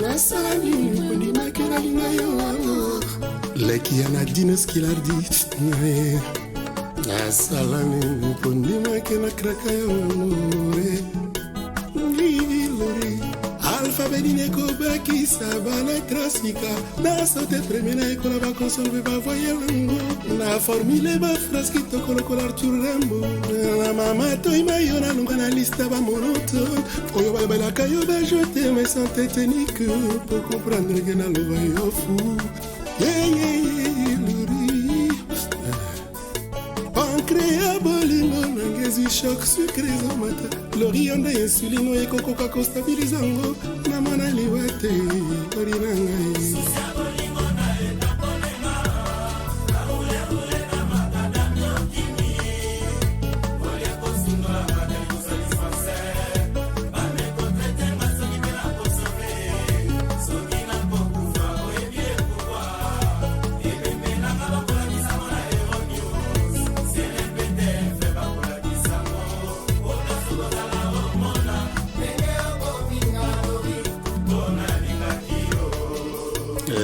nasala nini kondimaki nalinga yo amour leki ya Nadine Skilardi. Ai, nasala nini kondimaki nakraka yo amour lori. Alphabet nini ekobakisa baletre sika nasote premier na ekola baconsonne mpe bavoyelle yango na formule baphrase kitoko lokola Arthur Rimbaud. Na mama toyima yo nalonga na liste ya bamonotone oyo balobelaka yo bajote mais sans technique po comprendre ke naloba yo fu. Lori pancre ya bolingo nanga ezwi choc, sucre ezomata. Lori yo nde insuline oyo ekokoka kostabilize yango na mona liwa te. Lori na ngai.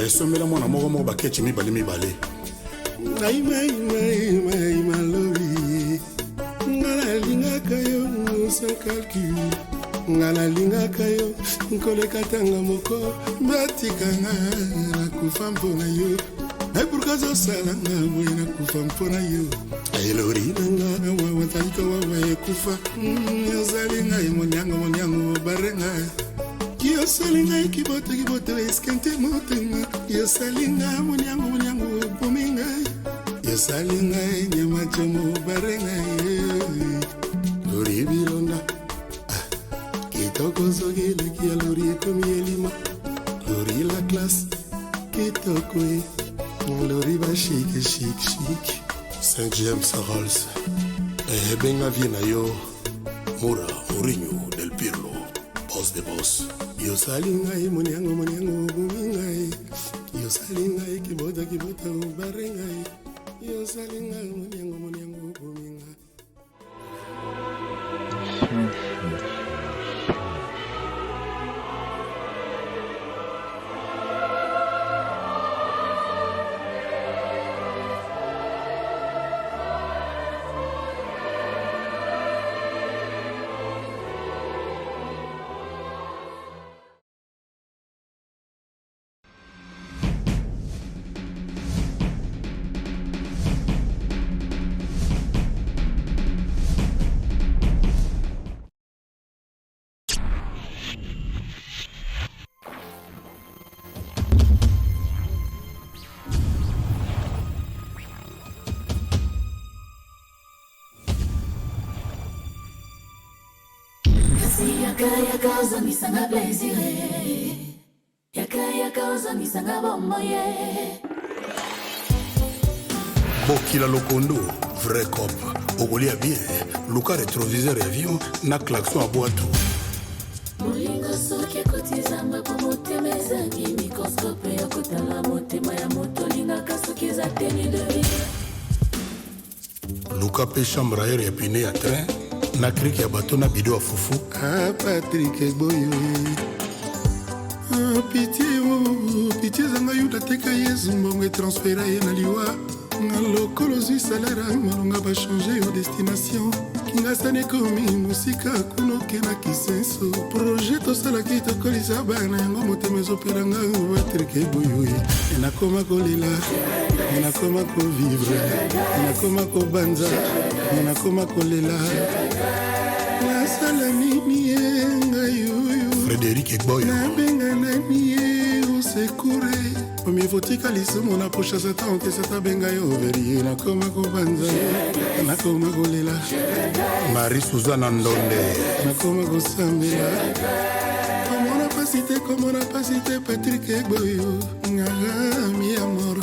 Esombela mwana moko moko bakeci mibale mibale. Malobi nga nalingaka yo sans calcul, nga nalingaka yo koleka tanga moko. Batikanga nakufa mpo na yo, me pourquoi ozosala nga boye? Nakufa mpo na yo, elori nanga wawatalika wawa ekufa. Ozali ngai moniango moniango bare ngai. Yosali ngai kiboto kiboto eskente motema. Yosali ngai moniango moniango obomi ngai. Yosali ngai nyama jomo bare ngai. Lori bilonda. Ah, kitoko soki eleki ya lori ekomi elima. Lori la classe kitoko e lori bashike shik shik. Saint James Rolls ebenga vie na yo Mura Mourinho del Pirlo, boss de boss. Yosali ngai moniango moniango obomi ngai. Yosali ngai kibota kibota obare ngai. Yosali ngai moniango moniango obomi ngai. Kasi yaka yaka ozongisanga plaisir, yaka yaka ozongisanga bomoi. Bokila lokondo vrai cop okolia bien. Luka rétroviseur ya avion na klaxon ya bwato. Bolingo soki ekoti zamba po motema ezangi microscope ya kotala motema ya moto olingaka soki eza teni de vie. Luka mpe chambre aere ya pine ya train na krike ya bato na bido ya fufu. Ah, Patrik Eboyo. Ah, pitié oh, pitié ezanga yuda teka Yesu mbongo etransfera ye na liwa. Nga lokolo ozwi salaire malonga bachange yo destination. Kingasani ekomi mosika kuna okenda Kisenso. Projet tosalaki tokolisa bana yango motema ezopelanga. Patrik Eboyo, nakoma kolela, nakoma kovivre, nakoma kobanza, nakoma kolela. Nasala nini ye ngai oyo? Frédéric Egboyo. Nabenga nani ye osekure omievotika lisumu na posha satan te sata benga yo verie nakoma kobanza nakoma kolela. Marie Suzana Ndonde. Nakoma kosambela. Komona pasi te, komona pasi te, Patrik Egboyo nganga mi amor.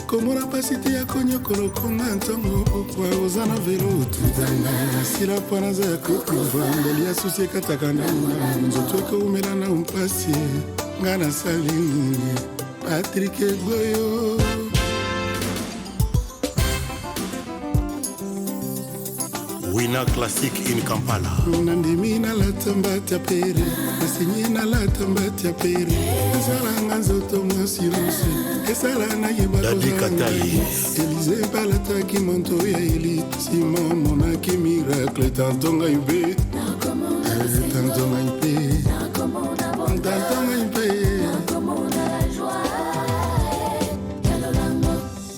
Komona pasi te ya konyokolo konga ntongo pokwa oza na velo tutanga nasila mpo naza ya kokufa mbeli ya susi ekataka na nzoto ekoumela na mpasi nga nasali nini Patrik Egboyo. Wina Classic in Kampala. Nandimi nalata mbati ya pere, nasinyi nalata mbati ya pere, esalanga nzoto mwasi rosi esala nayeba. Dadi Katali. Elize balataki monto ya eli, nsima omonaki miracle. Tanto ngai mpe, tanto ngai mpe, tanto ngai mpe.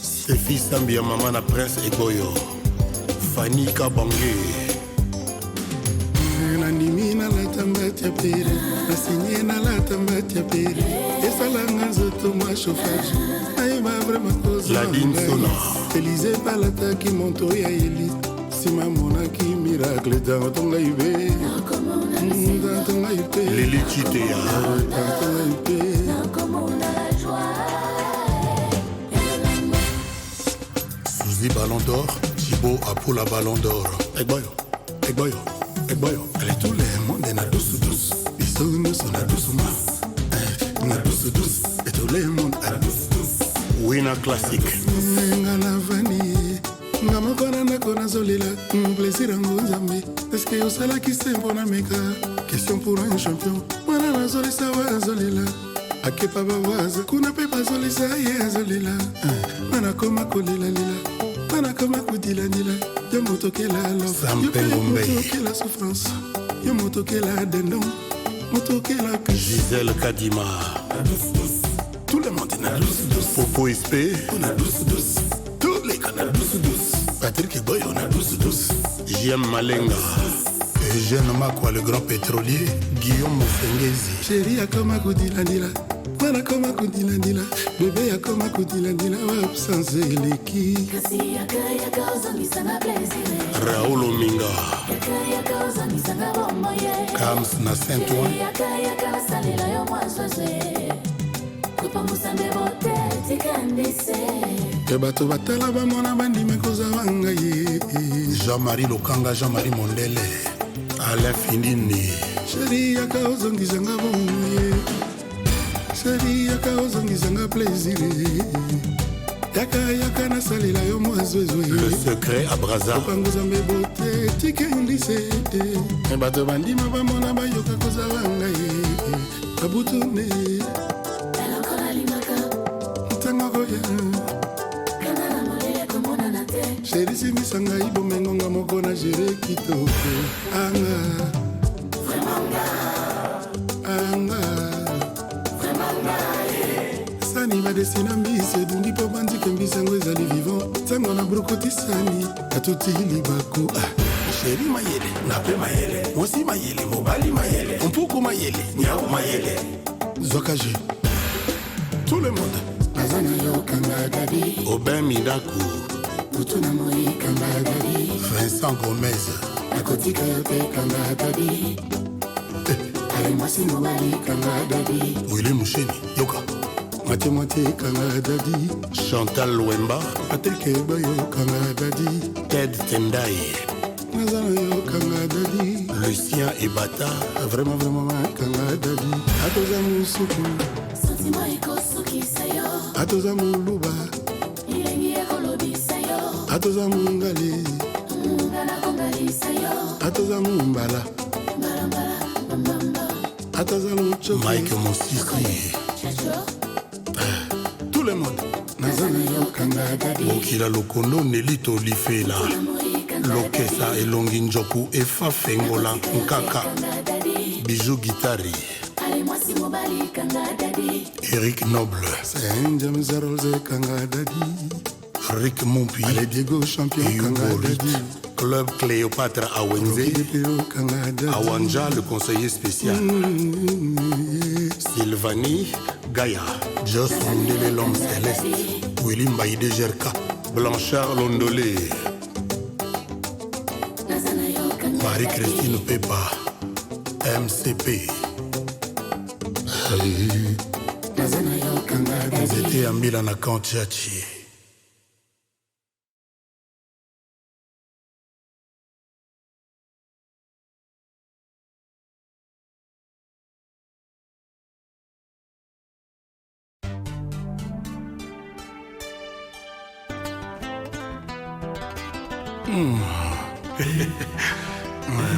Stefi Sambi ya mama na Prince Egboyo. Fanny Kabange. Nandimi nalata mbati ya pere, nasinye nalata mbati ya pere, esalanga nzoto mwa chauffage nayeba vraiment kozala. Ladine Sona. Elize balataki monto ya eli, nsima monaki miracle. Tanto ngai mpe, tanto ngai mpe. Lili Chitea. Tanto ngai mpe. Suzy Ballon d'Or. Thibaut Apoula Ballon d'Or. Egboyo, Egboyo, Egboyo. Allez, tout le monde na douce douce, biso nyonso na douce ma. Eh, na douce douce, et tout le monde à douce douce. Wina Classic. Nga navandi ye nga moko na ndako nazolela. Plaisir yango Nzambe eske osalaki se mpo na meka. Question pour un champion, mwana nazolisa wa azolela, akepa bawaza kuna mpe bazolisa ye azolela. Nga nakoma kolelalela, nga nakoma kodilandila. Yo moto okela love. Sam Yo mpe Pengo moto Mbey. okela souffrance, yo moto okela dindon, moto okela pis. Gisèle Kadima. Tout le monde na douce douce. Popo SP. Na douce douce, tous les gars na douce douce. Patrick Boyo na douce douce. JM Malenga. Eugène Makwa, le grand pétrolier. Guillaume Mofengezi. Chéri akoma kodilandila, mwana akoma kodilandila, bebe akoma kodilandila, wa absence eleki. Raoul Ominga. Kams na Saint-Ouen. Te bato batala bamona bandima kozala ngai ye. Jean-Marie Lokanga, Jean-Marie Mondele. Alain Finini. Chéri yaka ozongisanga boye, chéri yaka ozongisanga plaisir, yaka yaka nasalela yo mwa zwezwe. Le secret à Brazza. Opanguza mbebo te tika indise. Bato bandima bamona bayoka kozala ngai babutune ntango koya. Chéri simbisa ngai bomengonga moko na gere kitoko anga anga sani badesina mbisi edundi mpo bandike mbisi yango ezali vivant ntango na brokoti sani atuti libaku. Ah, chéri mayele na pe mayele, mwasi mayele, mobali mayele, mpuku mayele, nyau mayele, zwaka je tout le monde naza na yo kanga dadi. Aubin Minaku. Butu na moi kanga dadi. Vincent Gomez. Nakotika yo te kanga dadi. Ale mwasi mobali kanga dadi. Willy Moucheni. Yoka. Moitié moitié kanga dadi. Chantal Wemba. Patrik Eboyo kanga dadi. Ted Tendai. Naza na yo kanga dadi. Lucien Ebata. Vraiment vraiment kanga dadi, atoza mosuku, atoza moluba, atoza mongali, atoza mombala, atoza locoki. Mike Mosisi. Tout le monde naza na yo kanga dadi. Mokila Lokondo Nelito Lifela. Lokesa Elongi Njoku Efa Fengola Nkaka. Bijou Guitari. Eric Noble. Saint James Arose kanga dadi. Rick Mompi. Ale Diego champion Hugo kanga Rit. dadi. Club Cléopâtre Awenze. Awanja, le conseiller spécial. Sylvanie Gaïa. Joss Mundele, l'homme céleste. Willy Mbaïde Gerka. Blanchard Londolé. Marie-Christine Pepa. MCP. Nzete ya mbila na camp Tshatshi.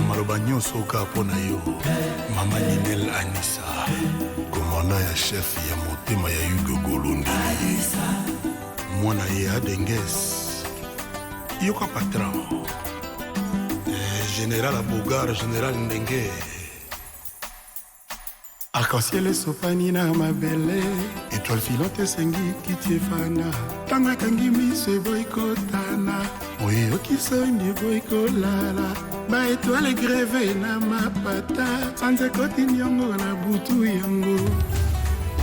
Maloba nyonso kaka mpo na yo, mama Ninel Anisa, komanda ya chef ya motema ya Hugo Golondi, mwana ye Adenges, yoka patron, général Abogar, général Ndenge. Arc-en-ciel esopani na mabele, étoile filante esengi kiti efanda, ntango ekangi miso eboyi kotana, oyoki soni eboyi kolala, ba étoile greve na mapata, sanza ekoti niongo na butu yango.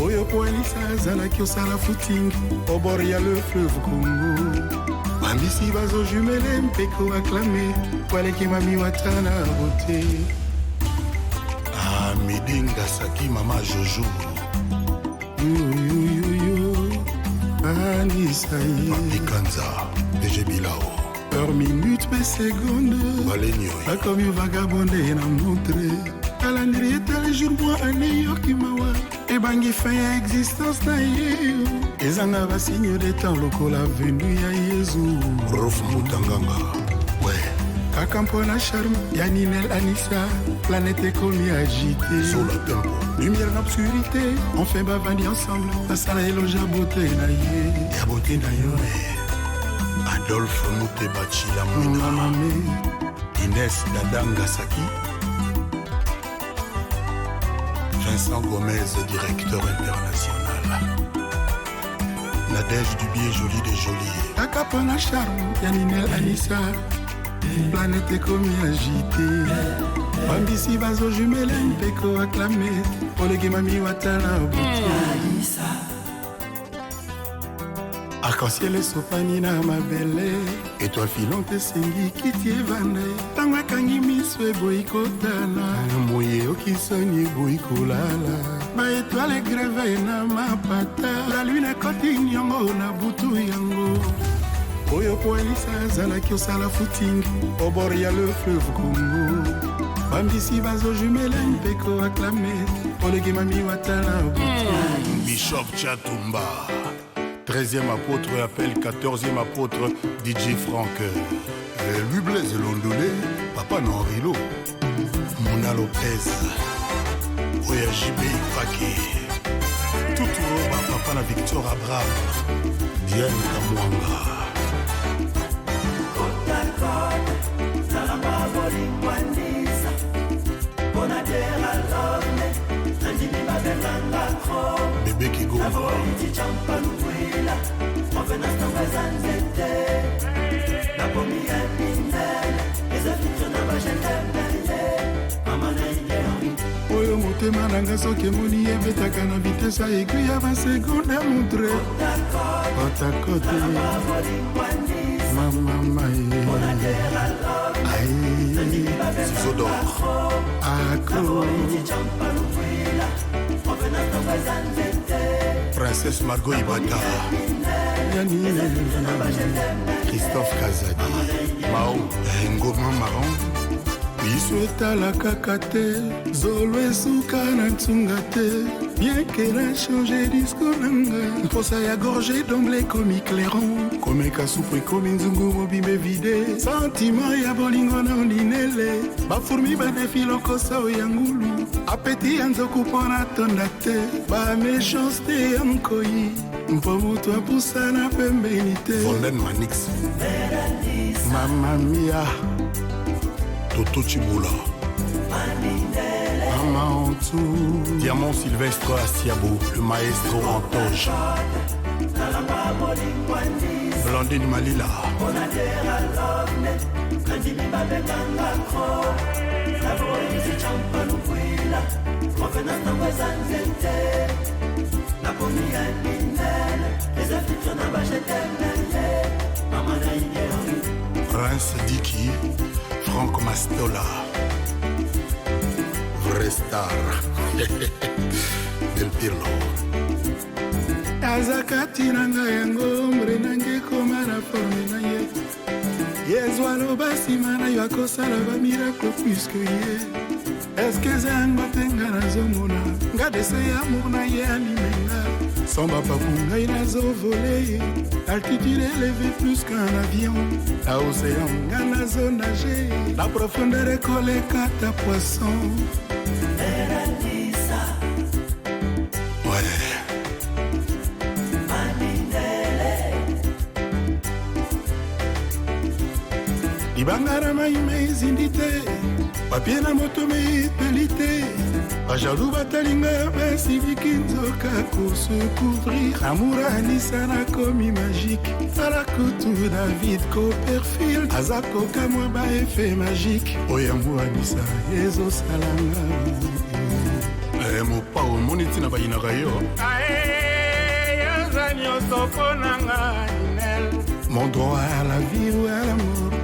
Oyo po Alisa azalaki osala footing au bord ya le fleuve Congo. Bambisi bazojumele mpe koaklame, waleki mami watana beauté. Ah, Midi Ngasaki, mama Jojo. Yo, Anisa ye. Papi Kanza, DG Bilao. Heure, minute pe seconde. Balenio. Bakomi vagabonde na montre. Calendrier etali jour mois année yoki mawa. Ebangi fin ya existence na ye. Ezanga ba signe de temps lokola venue ya Yezu. Rolf Mutanganga. Ouais. Kaka mpona charme ya Ninel Anissa, planète ekomi agité. Zola Tempo. Lumière na obscurité, enfin bavandi ensemble, basala éloge ya beauté na ye. Ya beauté na yo. Adolphe Muteba Chila Mwina. Mama. Inès Dada Ngasaki. Vincent Gomez, directeur international. Nadège Dubier, jolie des jolies. Kaka mpona charme ya Ninel Anissa, planète ekomi agité. Bambisi bazojumele mpe koaklame, oleki mami watala beauté. Arc-en-ciel esopani na mabele, étoile filante esengi kiti evanda, ntango ekangi miso eboyi kotala, moye oyoki soni eboyi kolala, ba étoile egreve na mapata, la lune ekoti niongo na butu yango. Oyo po Alisa azalaki osala footing au bord ya le fleuve Congo. Bambisi bazojumele mpe koaklame, oleki mami watala beauté. Bishop Chatumba, 13e apôtre, appelle 14e apôtre DJ Franck. Louis Blaise Londolé, papa Norilo. Mona Lopez, Oya JB Ipake. Tuturoba, papa na Victor Abraham. Diane Kamwanga. Bébé Kigo. Oyo motema nanga soki emoni ebetaka na vitesse ya aiguille ya basegonde ya montre. Kotakote. Mama maye. Aïe. Ciseaux d'or. Accro. Princesse Margot Ibata. Christophe Kazadi. Mao Ngoma Marron. Biso etala kaka te, zolo esuka na ntunga te, bien que na change discours nanga, mposa ya gorge d'omble ekomi clairon, komeka supu ekomi nzungu mobimba vide, sentiment ya bolingo na ondinele, bafurmi badefi lokoso ya ngulu, apeti ya nzoku mpo na tonda te, ba méchanceté ya nkoi, mpo moto apusana pembeni te. Vonden Manix. Mama mia. Toto Chibula. Mama Antou. Diamant Sylvestre Asiabo, le maestro en toge. Blandine Malila. Nandimi babenganga cro naboyisi champalukwila provenance nango eza nzete. Naponi ya minene eza filtre na bajetemeye mama na igeri. Prince Diki, Franck Mastola, vrai star. Del Pirlo. Aza kati na ngai, yango mbre nange ekoma na forme na ye. Yezu aloba nsima na yo akosala bamiracle puiske ye. Eske eza yango te nga nazomona nga dese ya amour na ye animenga sans bapapu ngai nazovole altitude élevée plus qu'un avion na océan nga nazonage na profondeur ekoleka ta poisson. Ouais. Libanga na mai me ezindi te, papie na moto me epeli te, bajaloux batalinga basibiki nzoka kose couvrir. Amour anisa nakomi magique, tala kutu David Copperfield aza kokamwa baefe magique oyo amour anisa ezosalanga. Eh, mopao omoni ntina bayinaka yo. Aza nyonso mpo na nga Ninel. Mon droit à la vie ou à la mort.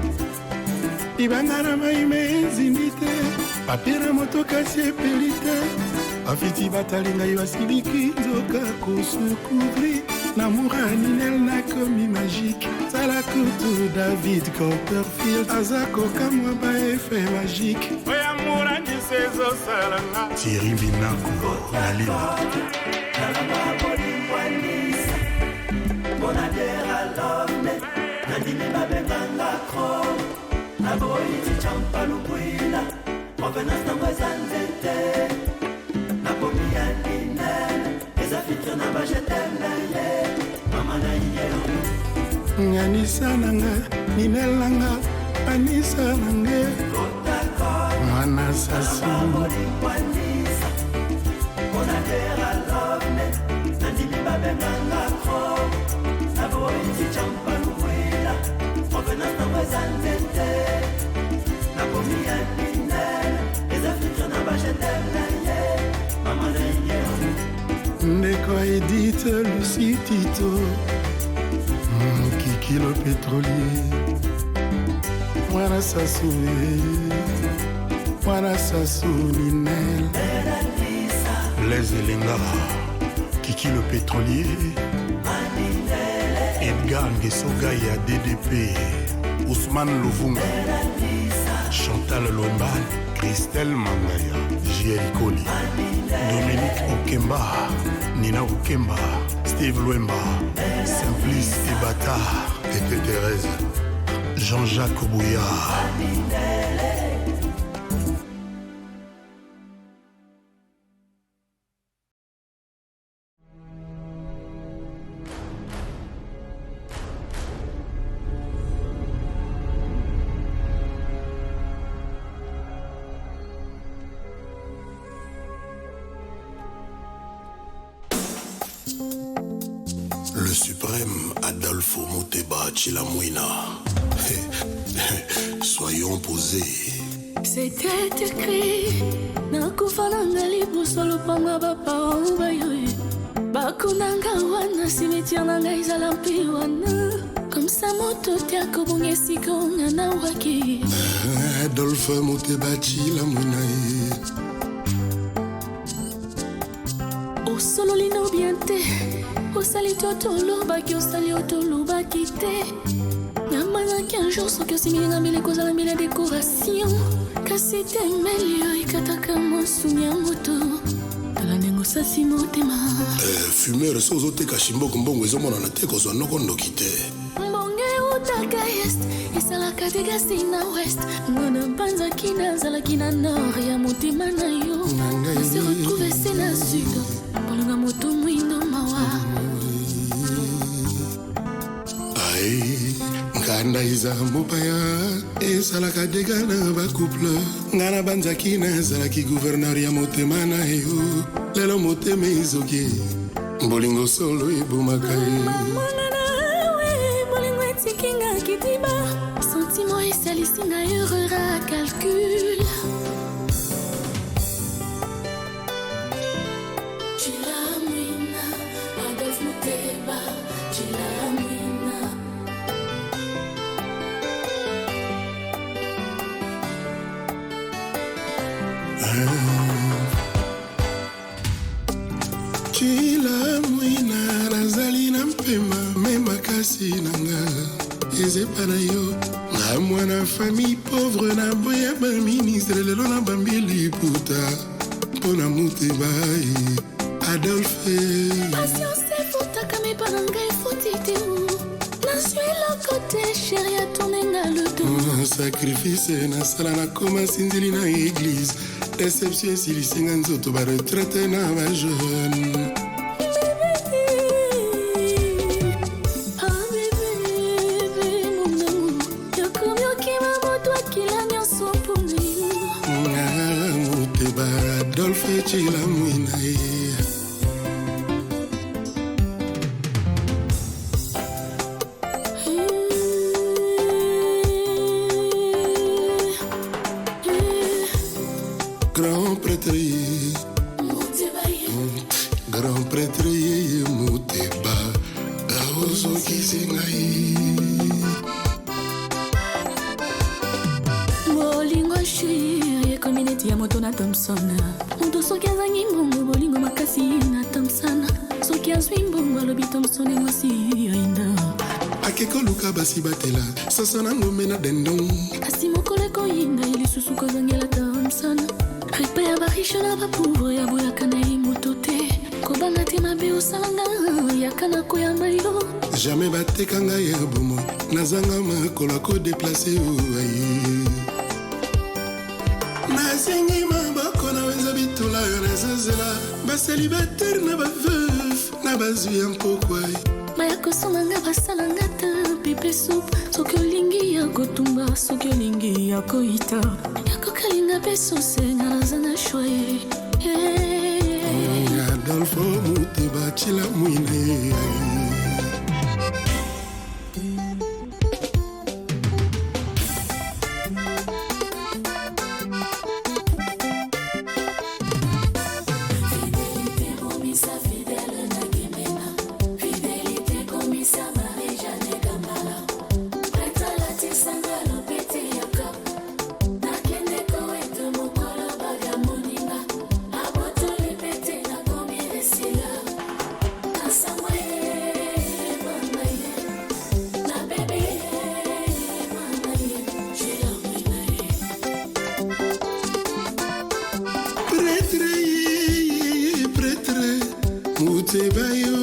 Libanga na mai me ezindi te, papie na moto kasi epeli te, bafiti batali ngai basiliki nzoka kose couvrir. Namour ya Ninel nakomi magique, tala kutu David Copperfield aza kokamwa baefe magique oyo amour anisa ezosalanga. Thierry Binako na Lila. Nandimi babenganga cro naboyiti champalukwila provenance nango eza nzete. Nakomi ya minene eza filtre na bajetemeye mama na igeri. Anisa nanga Ninel nanga anisa nange mwana Sasu. Nandimi babenganga cro naboyiti champalukwila provenance nango eza nzete. Nakomi ya minene eza filtre na bajetemeye mama na igeri. Ndeko Edith Lucie Tito, Kiki le pétrolier, mwana Sasu eh, mwana Sasu Ninel. Blaise Elenga, Kiki le pétrolier, Edgar Ngesoga ya DDP, Ousmane Lovunga, Chantal Lomba, Christelle Mangaya, JL Koli, Dominique Okemba, Nina Okemba, Steve Lwemba, Simplice Ebata, Tete Thérèse, Jean-Jacques Bouillard. Le suprême Adolfo Muteba Chilamwina. Soyons posés. C'était écrit nakufa nanga liboso lopango ya baparent bayo bakunanga wana cimetière na ngai ezala mpe wana comme ça moto te akobonga esika onga na waki. Adolphe Muteba Chilamwina. Osololi no bien te, osali to tolobaki, osali o tolobaki te. Namanaki un jour soki osimilinga mbele kozala mbele ya décoration, kasi temeli oyo ekataka mosuni ya moto, tala ndenge osasi motema. Eh, fumeur so ozoteka shimboko mbongo ezomonana te, kozwa noko ndoki te. Mbongo eutaka est, esalaka degasi na ouest. Nga nabanzaki nazalaki na nord ya motema na yo, nase retrouve se na sud. Bolinga moto mwindo mawa. Ai nkanda eza mopaya, esalaka dega na bacouple. Nga nabanzaki nazalaki gouverneur ya motema na yo, lelo motema ezoki, bolingo solo ebomaka ye. Mamwana na we, bolingo etikinga kidiba, sentiment esalisi ngai. Chila mwina nazali na mpema me makasi na nga eza epa na yo. Nga mwana famille pauvre na boya baministre lelo na bambi liputa mpo na motema ye Adolphe. Patience efutaka me mpa na ngai efuti te. Nazwi eloko te, chéri atourne nga le dos. Sacrifice nasala, nakoma sinzili na église. Déception esilisi nga nzoto, baretraite na bajeune. Ah bébé, mon amour, yokomi okima moto akila nyonso mpona yo. Nga moteba Adolphe Chila mwina ye. Grand prêtre ye, Moteba ye. Grand prêtre ye, moteba aozokisi ngai. Bolingo chéri ekomi neti ya moto na Thomson. Moto soki azangi mbongo, bolingo makasi na Thomson. Soki azwi mbongo, alobi Thomson mwasi ainda. Ake koluka basi batela soso na ngombe na dindon. Kasi mokolo ekoyinda ye lisusu kozongela Thomson. Repas ya bariche na bapauvre ya boyaka na ye moto te. Kobanga te, mabe osalanga, yaka na koyamba yo. Jamais bateka ngai ya bomoi, nazanga makolo akodéplacer oaye. Nasengi maboko na wenza bitula, nazozela bacélibataire na baveuf na bazwi ya mpokwa. Maya kosomanga basalanga te pepper soup. Soki olingi ya kotumba, soki olingi ya koyita, ya kokalinga mpe sauce, nga naza na choix. Adolfo Muteba Chila mwine. Fidélité komisa fidèle na Gemena, fidélité komisa Marie-Jeanne Kambala. Prêtre alatisanga lopete ya kap, nakende koete mokolo baga moninga abotoli pete, nakomi resila nasamwe mama ye na bebe mama ye Chilamwina ye. Prêtre ye, prêtre Muteba yo,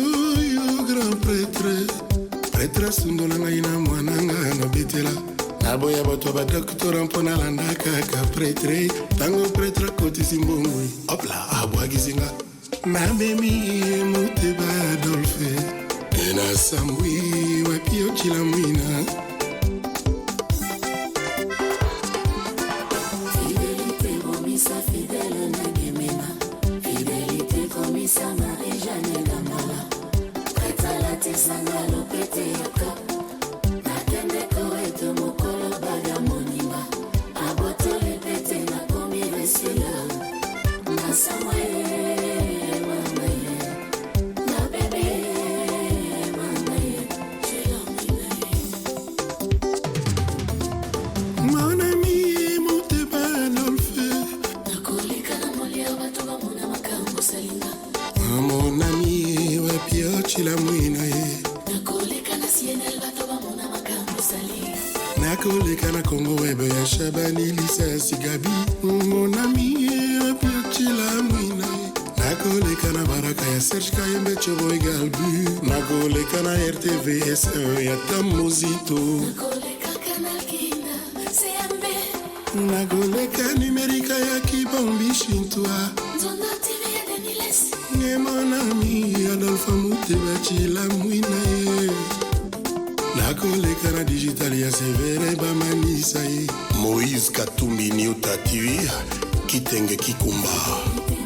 grand prêtre. Prêtre asundola ngai na mwana nga nabetela. Naboya bato ya badoctorat mpo nalanda kaka prêtre. Ntango prêtre akotisi mbongo, opla, abwakisi nga. Nabemi ye Muteba Adolphe e nasambwi wapi Ochila mwina. Fidélité komisa fidèle na Gemena, fidélité komisa Marie-Jeanne Kambala. Prêtre alatisanga lopete ya kap, nakende koete mokolo baga moninga abotoli pete, nakomi resila nasamwe mama ye na bebe mama ye Chilamwina ye. Mon ami Muteba Adolphe. Nakoleka na molia, bato bamona makambo salinga. Mon ami wapi Ochila mwina ye. Nakoleka na CNL, bato bamona makambo salinga. Nakoleka na Congo Web ya Shabani Lisasi Gabi. Mon ami wapi Ochila mwina ye. Nakoleka na Baraka ya Serge Kayembe Choboy Galbu. Nakoleka na RTV S1 ya Tamozito. Nakoleka Canal Kinda CMB. Nakoleka numerika ya Kibombi Shintwa. Nzondo TV ya Deniles. Nge mon ami Adolphe Muteba Chila mwina ye. Nakoleka na digital ya Severe Bamanisa ye Moïse Katumbi Nyota TV Kitenge Kikumba.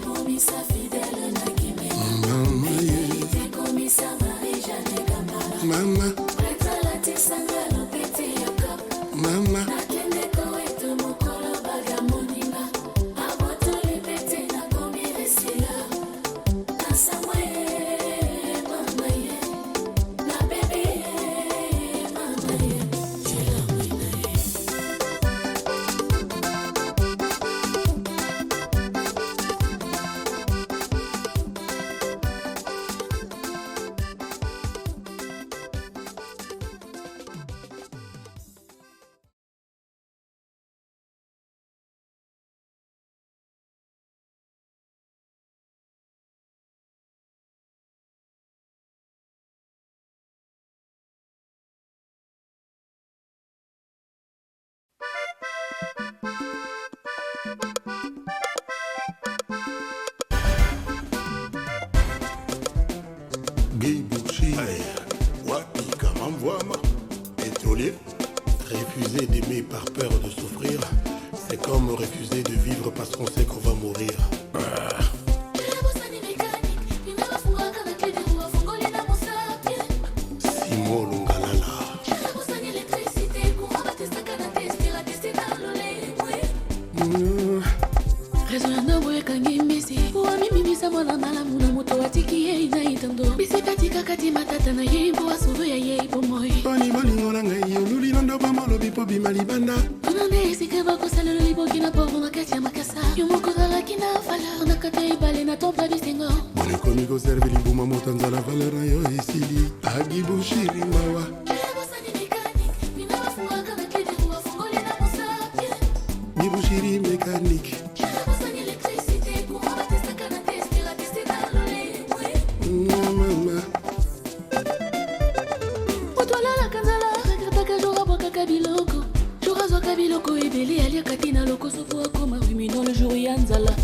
Komisa fidèle na Gemena. Mama ye. Fidélité komisa Marie-Jeanne Kambala. Mama. Prêtre alatisanga lopete ya kap, Mama. nakende koete mokolo baga moninga abotoli pete, nakomi resila nasamwe mama ye na bebe mama ye Chilamwina ye. Comme refuser de vivre parce qu'on sait qu'on va mourir. Nabosani mécanique, bino bafungwaka na clé de roue, afungoli na mosapi. Simon Lungalala. Nabosani électricité, courant batestaka na tester, ateste na lolemo. Raison ya ndombo ekangi mbisi po amimimisa mwana malamu na moto atiki ye na etando mbisi mpe atikaka ti matata na ye mpo asove ya ye bomoi. Boni bolingo na ngai oluli na ndoba molobi mpo bima libanda. Kuna nde esika bakosalela liboki na poro na kati ya makasa yo moko ozalaki na valeur na kati ya ebale na tompa bisengo. Boni ekomi koserve libuma moto nzala valeur na yo esili agibushiri mawa. Nabosani mécanique, bino bafungwaka na clé de roue, afungoli na mosapi. Gibushiri mécanique. Nabosani électricité, courant batestaka na tester, ateste na lolemo. Mama. Moto alalaka nzala regretaka jour abwakaka biloko jour azwaka biloko ebele aliaka te na lokoso po akoma rumino le jour ya nzala.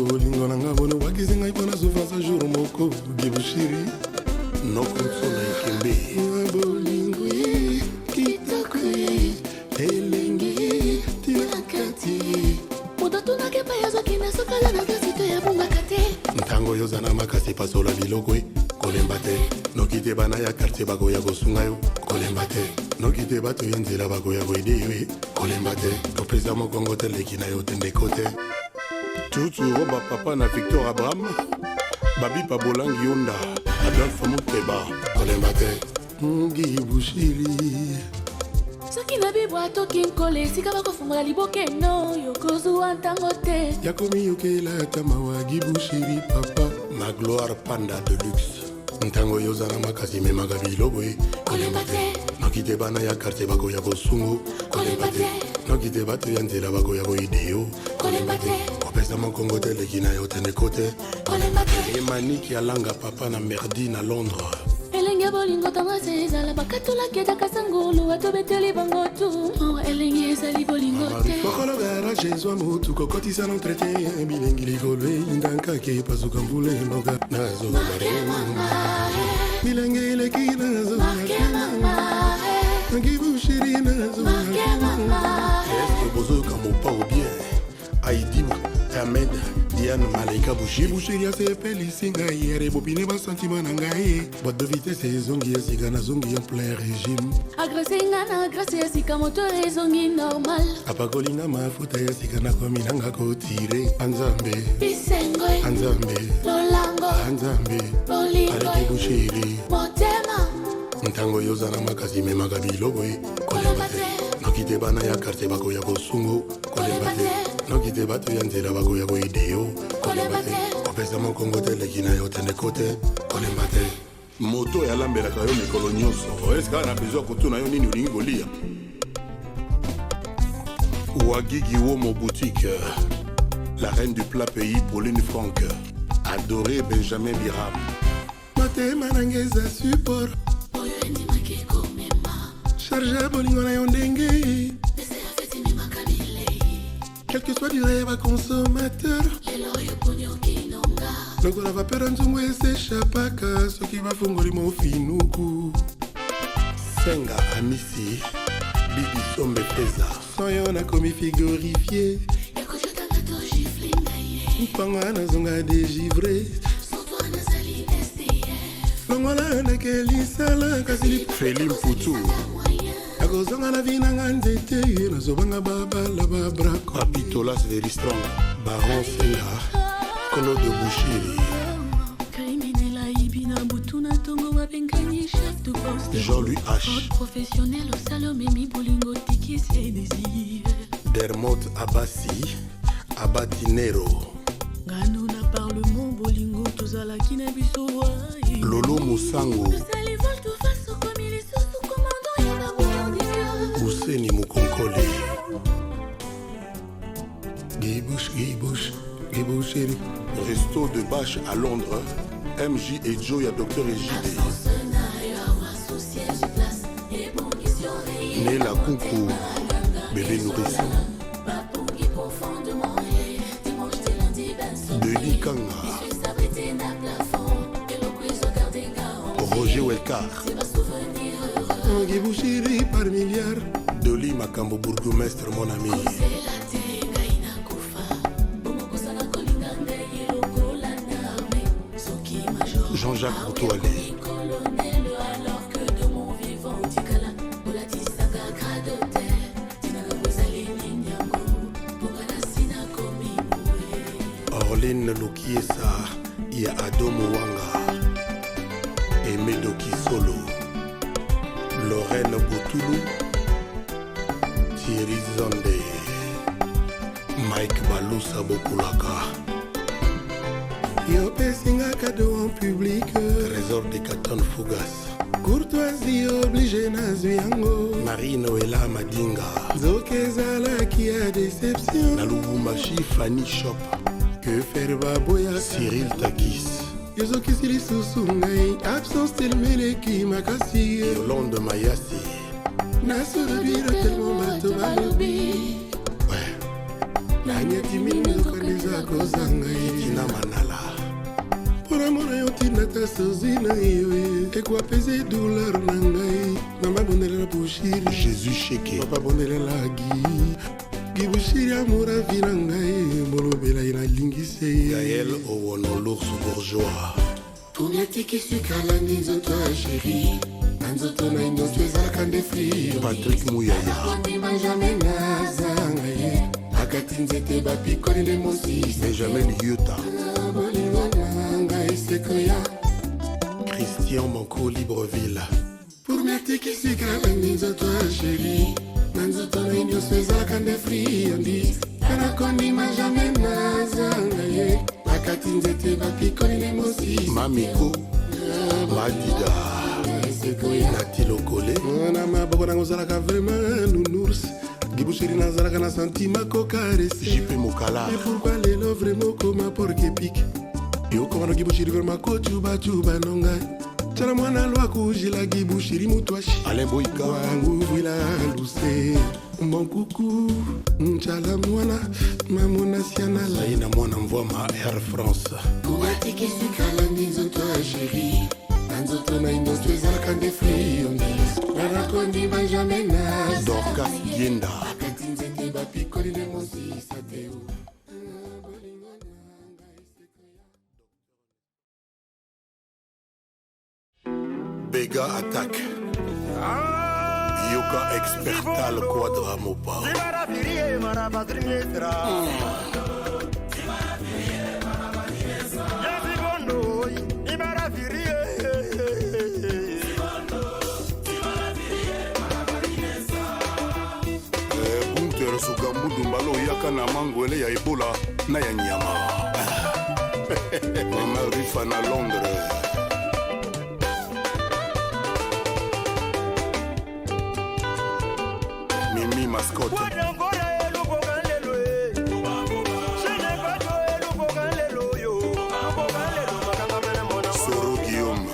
Bolingo na nga bono bwakisi ngai mpo na souffrance jour moko gibushiri. Nokonsola ekembe. Bolingo ye kitoko ye elengi ye tina kati ye. Moto atunaka epai azokende sokala na grasi to yabungaka te. Ntango oyo oza na makasi pasola biloko e kolemba te noki te bana ya quartier bakoya kosunga yo kolemba te noki te bato ya nzela bakoya koyede yo e kolemba te kopesa mokongo te leki na yo te ndeko te. Tutu Roba papa na Victor Abraham Babi Pabolangi Yonda Adolphe Muteba kolemba te. Gibushiri. Soki na bibwa toki nkole esika bakofungola libokeno yokozwa ntango te. Yakomi yokela ata mawa gibushiri papa. Na Gloire Panda de luxe ntango oyo oza na makasi memaka biloko e Kolemba te. Noki te bana ya quartier bakoya kosungo Kolemba te. Noki te bato ya nzela bakoya koyede yo Kolemba te. Kopesa mokongo te leki na yo te ndeko te. Kolemba te. Emaniki alanga papa na Merdi na Londres. Elenge ya bolingo tendresse ezala bakatolaki etaka sangulu atobeteli bango tu mawa elenge ezali bolingo te. Mokolo garage ezwa motu kokotisa na entretien bilengi likolo eyinda nkake epasuka mvula enoka Mama, bilenge eleki Marke mama, nagibushiri. Marke mama. Eske bozoyoka mopao bien Aidi Ahmed Diane Malaika Bushi. Gibushiri asepelisi ngai ere bopine basantima na ngai boîte de vitesse ezongi ya sika nazongi en plein régime. Agrese nga na grâce ya sika moto ezongi normal. Apakolinga mafuta ya sika nakomi nanga kotire anzambe. Bisengo anzambe. Lolango anzambe. Bolingo Aleki Bushiri. Motema. Ntango oyo oza na makasi memaka biloko e kolemba te noki te bana ya quartier bakoya kosungo kolemba te noki te bato ya nzela bakoya koyede yo kolemba te kopesa mokongo te leki na yo te ndeko te kolemba te. Moto oyo alambelaka yo mikolo nyonso eske na besoin kotuna yo nini olingi kolia. Wagigi Womo Boutique, la reine du plat pays Pauline Franck, adoré Benjamin Biram. Motema nanga eza support. Oyo endimaki komema. Charge ya bolingo na yo ndenge. Pese ya feti memaka bilei. Quel que soit durée ya baconsommateur. Lelo oyo poni okinonga. Lokola vapeur ya nzungu esechapaka soki bafungoli mofinuku. Senga Amisi Bibi Sombe Feza. Sans yo nakomi frigorifie. Ekojotanga to gifle ngai ye. Mpango nazonga dégivre. Sans toi nazali SDF. Longola nakelisala kasi Feli Mputu. Nakozonga na vi nanga nzete ye nazobanga babala babrako. Papi Tolas Very Strong Baron Senga Claude Bouchiri. Criminel ayibi na butu na ntongo babengani chef de poste. Jean-Louis H. Fraude professionnel osala omemi bolingo tikisi désir. Dermot Abasi Abatinero. Ngano na parlement bolingo tozalaki na biso waye. Lolo Musango. Tosali volte face okomi lisusu commandant ya babourdieu. Useni Mukonkole. Gibush gibush gibushiri. Resto de Bâche à Londres MJ et Joe ya Docteur Ejide. Nela Kuku Bébé nourrisson. Denis Kanga Roger Welcar. Gibushiri par milliard. Doli Makambo bourgmestre mon ami. Jean-Jacques Boutouale. Orline Lukiesa ya Ado Mouanga, Emedo Kisolo, Lorraine Boutoulou, Thierry Zande, Mike Balusa Bokulaka. Yopesi nga cadeau en public. Trésor de Katon Fougas. Courtoisie oblige nazwi yango. Marie Noela Madinga. Nzoka ezalaki ya déception. Na Lubumbashi Fanny Shop. Que faire baboya. Cyril Takis. Ezokisi lisusu ngai absence telmeleki makasi. Yolande Mayasi. Nasolobiro tellement bato balobi. Ouais. Nanyati mingi nzoka kozanga ye. Tina Manala. Mpona mona yo ntina ta sozi na yo ekwapese douleur na ngai. Mama bondelela Bushiri. Jésus Sheke. Papa bondelela Gi. Gi Bushiri amoravi na ngai bolobela ye nalingisi ye. Gaël Owono l'ours bourgeois. Tomiatiki sukalandi nzoto ya chéri. Na nzoto na ye nyonso ezalaka nde frio. Patrick Muyaya. Kondima jamais nazanga ye. Akati nzete bapikoli nde mosisa. Benjamin Yuta. Bolingo na ngai sekoya. Christian Manco Libreville. Pour miatiki sukalandi nzoto ya chéri. Na nzoto na ye nyonso ezalaka nde friandise. Kana kondima jamais nazanga ye. Bakati nzete bapikoli nde mosisa. Mamiko Madida. Nati Lokole. Na maboko nango ozalaka vraiment nounours. Gibushiri nazalaka na sentiment kokarese. JP Mokala. Et pourquoi lelo vraiment koma porke pik. Yo koma no Gibushiri vraiment kochubachuba no ngai. Tala mwana lwakujila Gibushiri mutwashi. Alain Boika. Wangu vwila luse. Mon coucou, nchala mwana, mamona sianala. Saye na mwana mvwama Air France. Kumatiki sukalandi nzoto ya chéri. Na nzoto na nyonso ezalaka nde friandise. Nakondima jamais naza. Dorcas Dienda. Akati nzete bapikoli nde mosisa te. Bega Attack. Yoka Expertal Quadra Mopa. Gunter Sukambudu mbala oyaka na mangwele ya ebola na ya nyama. Mama Rifa na Londres. Mimi Mascotte. Soro Guillaume.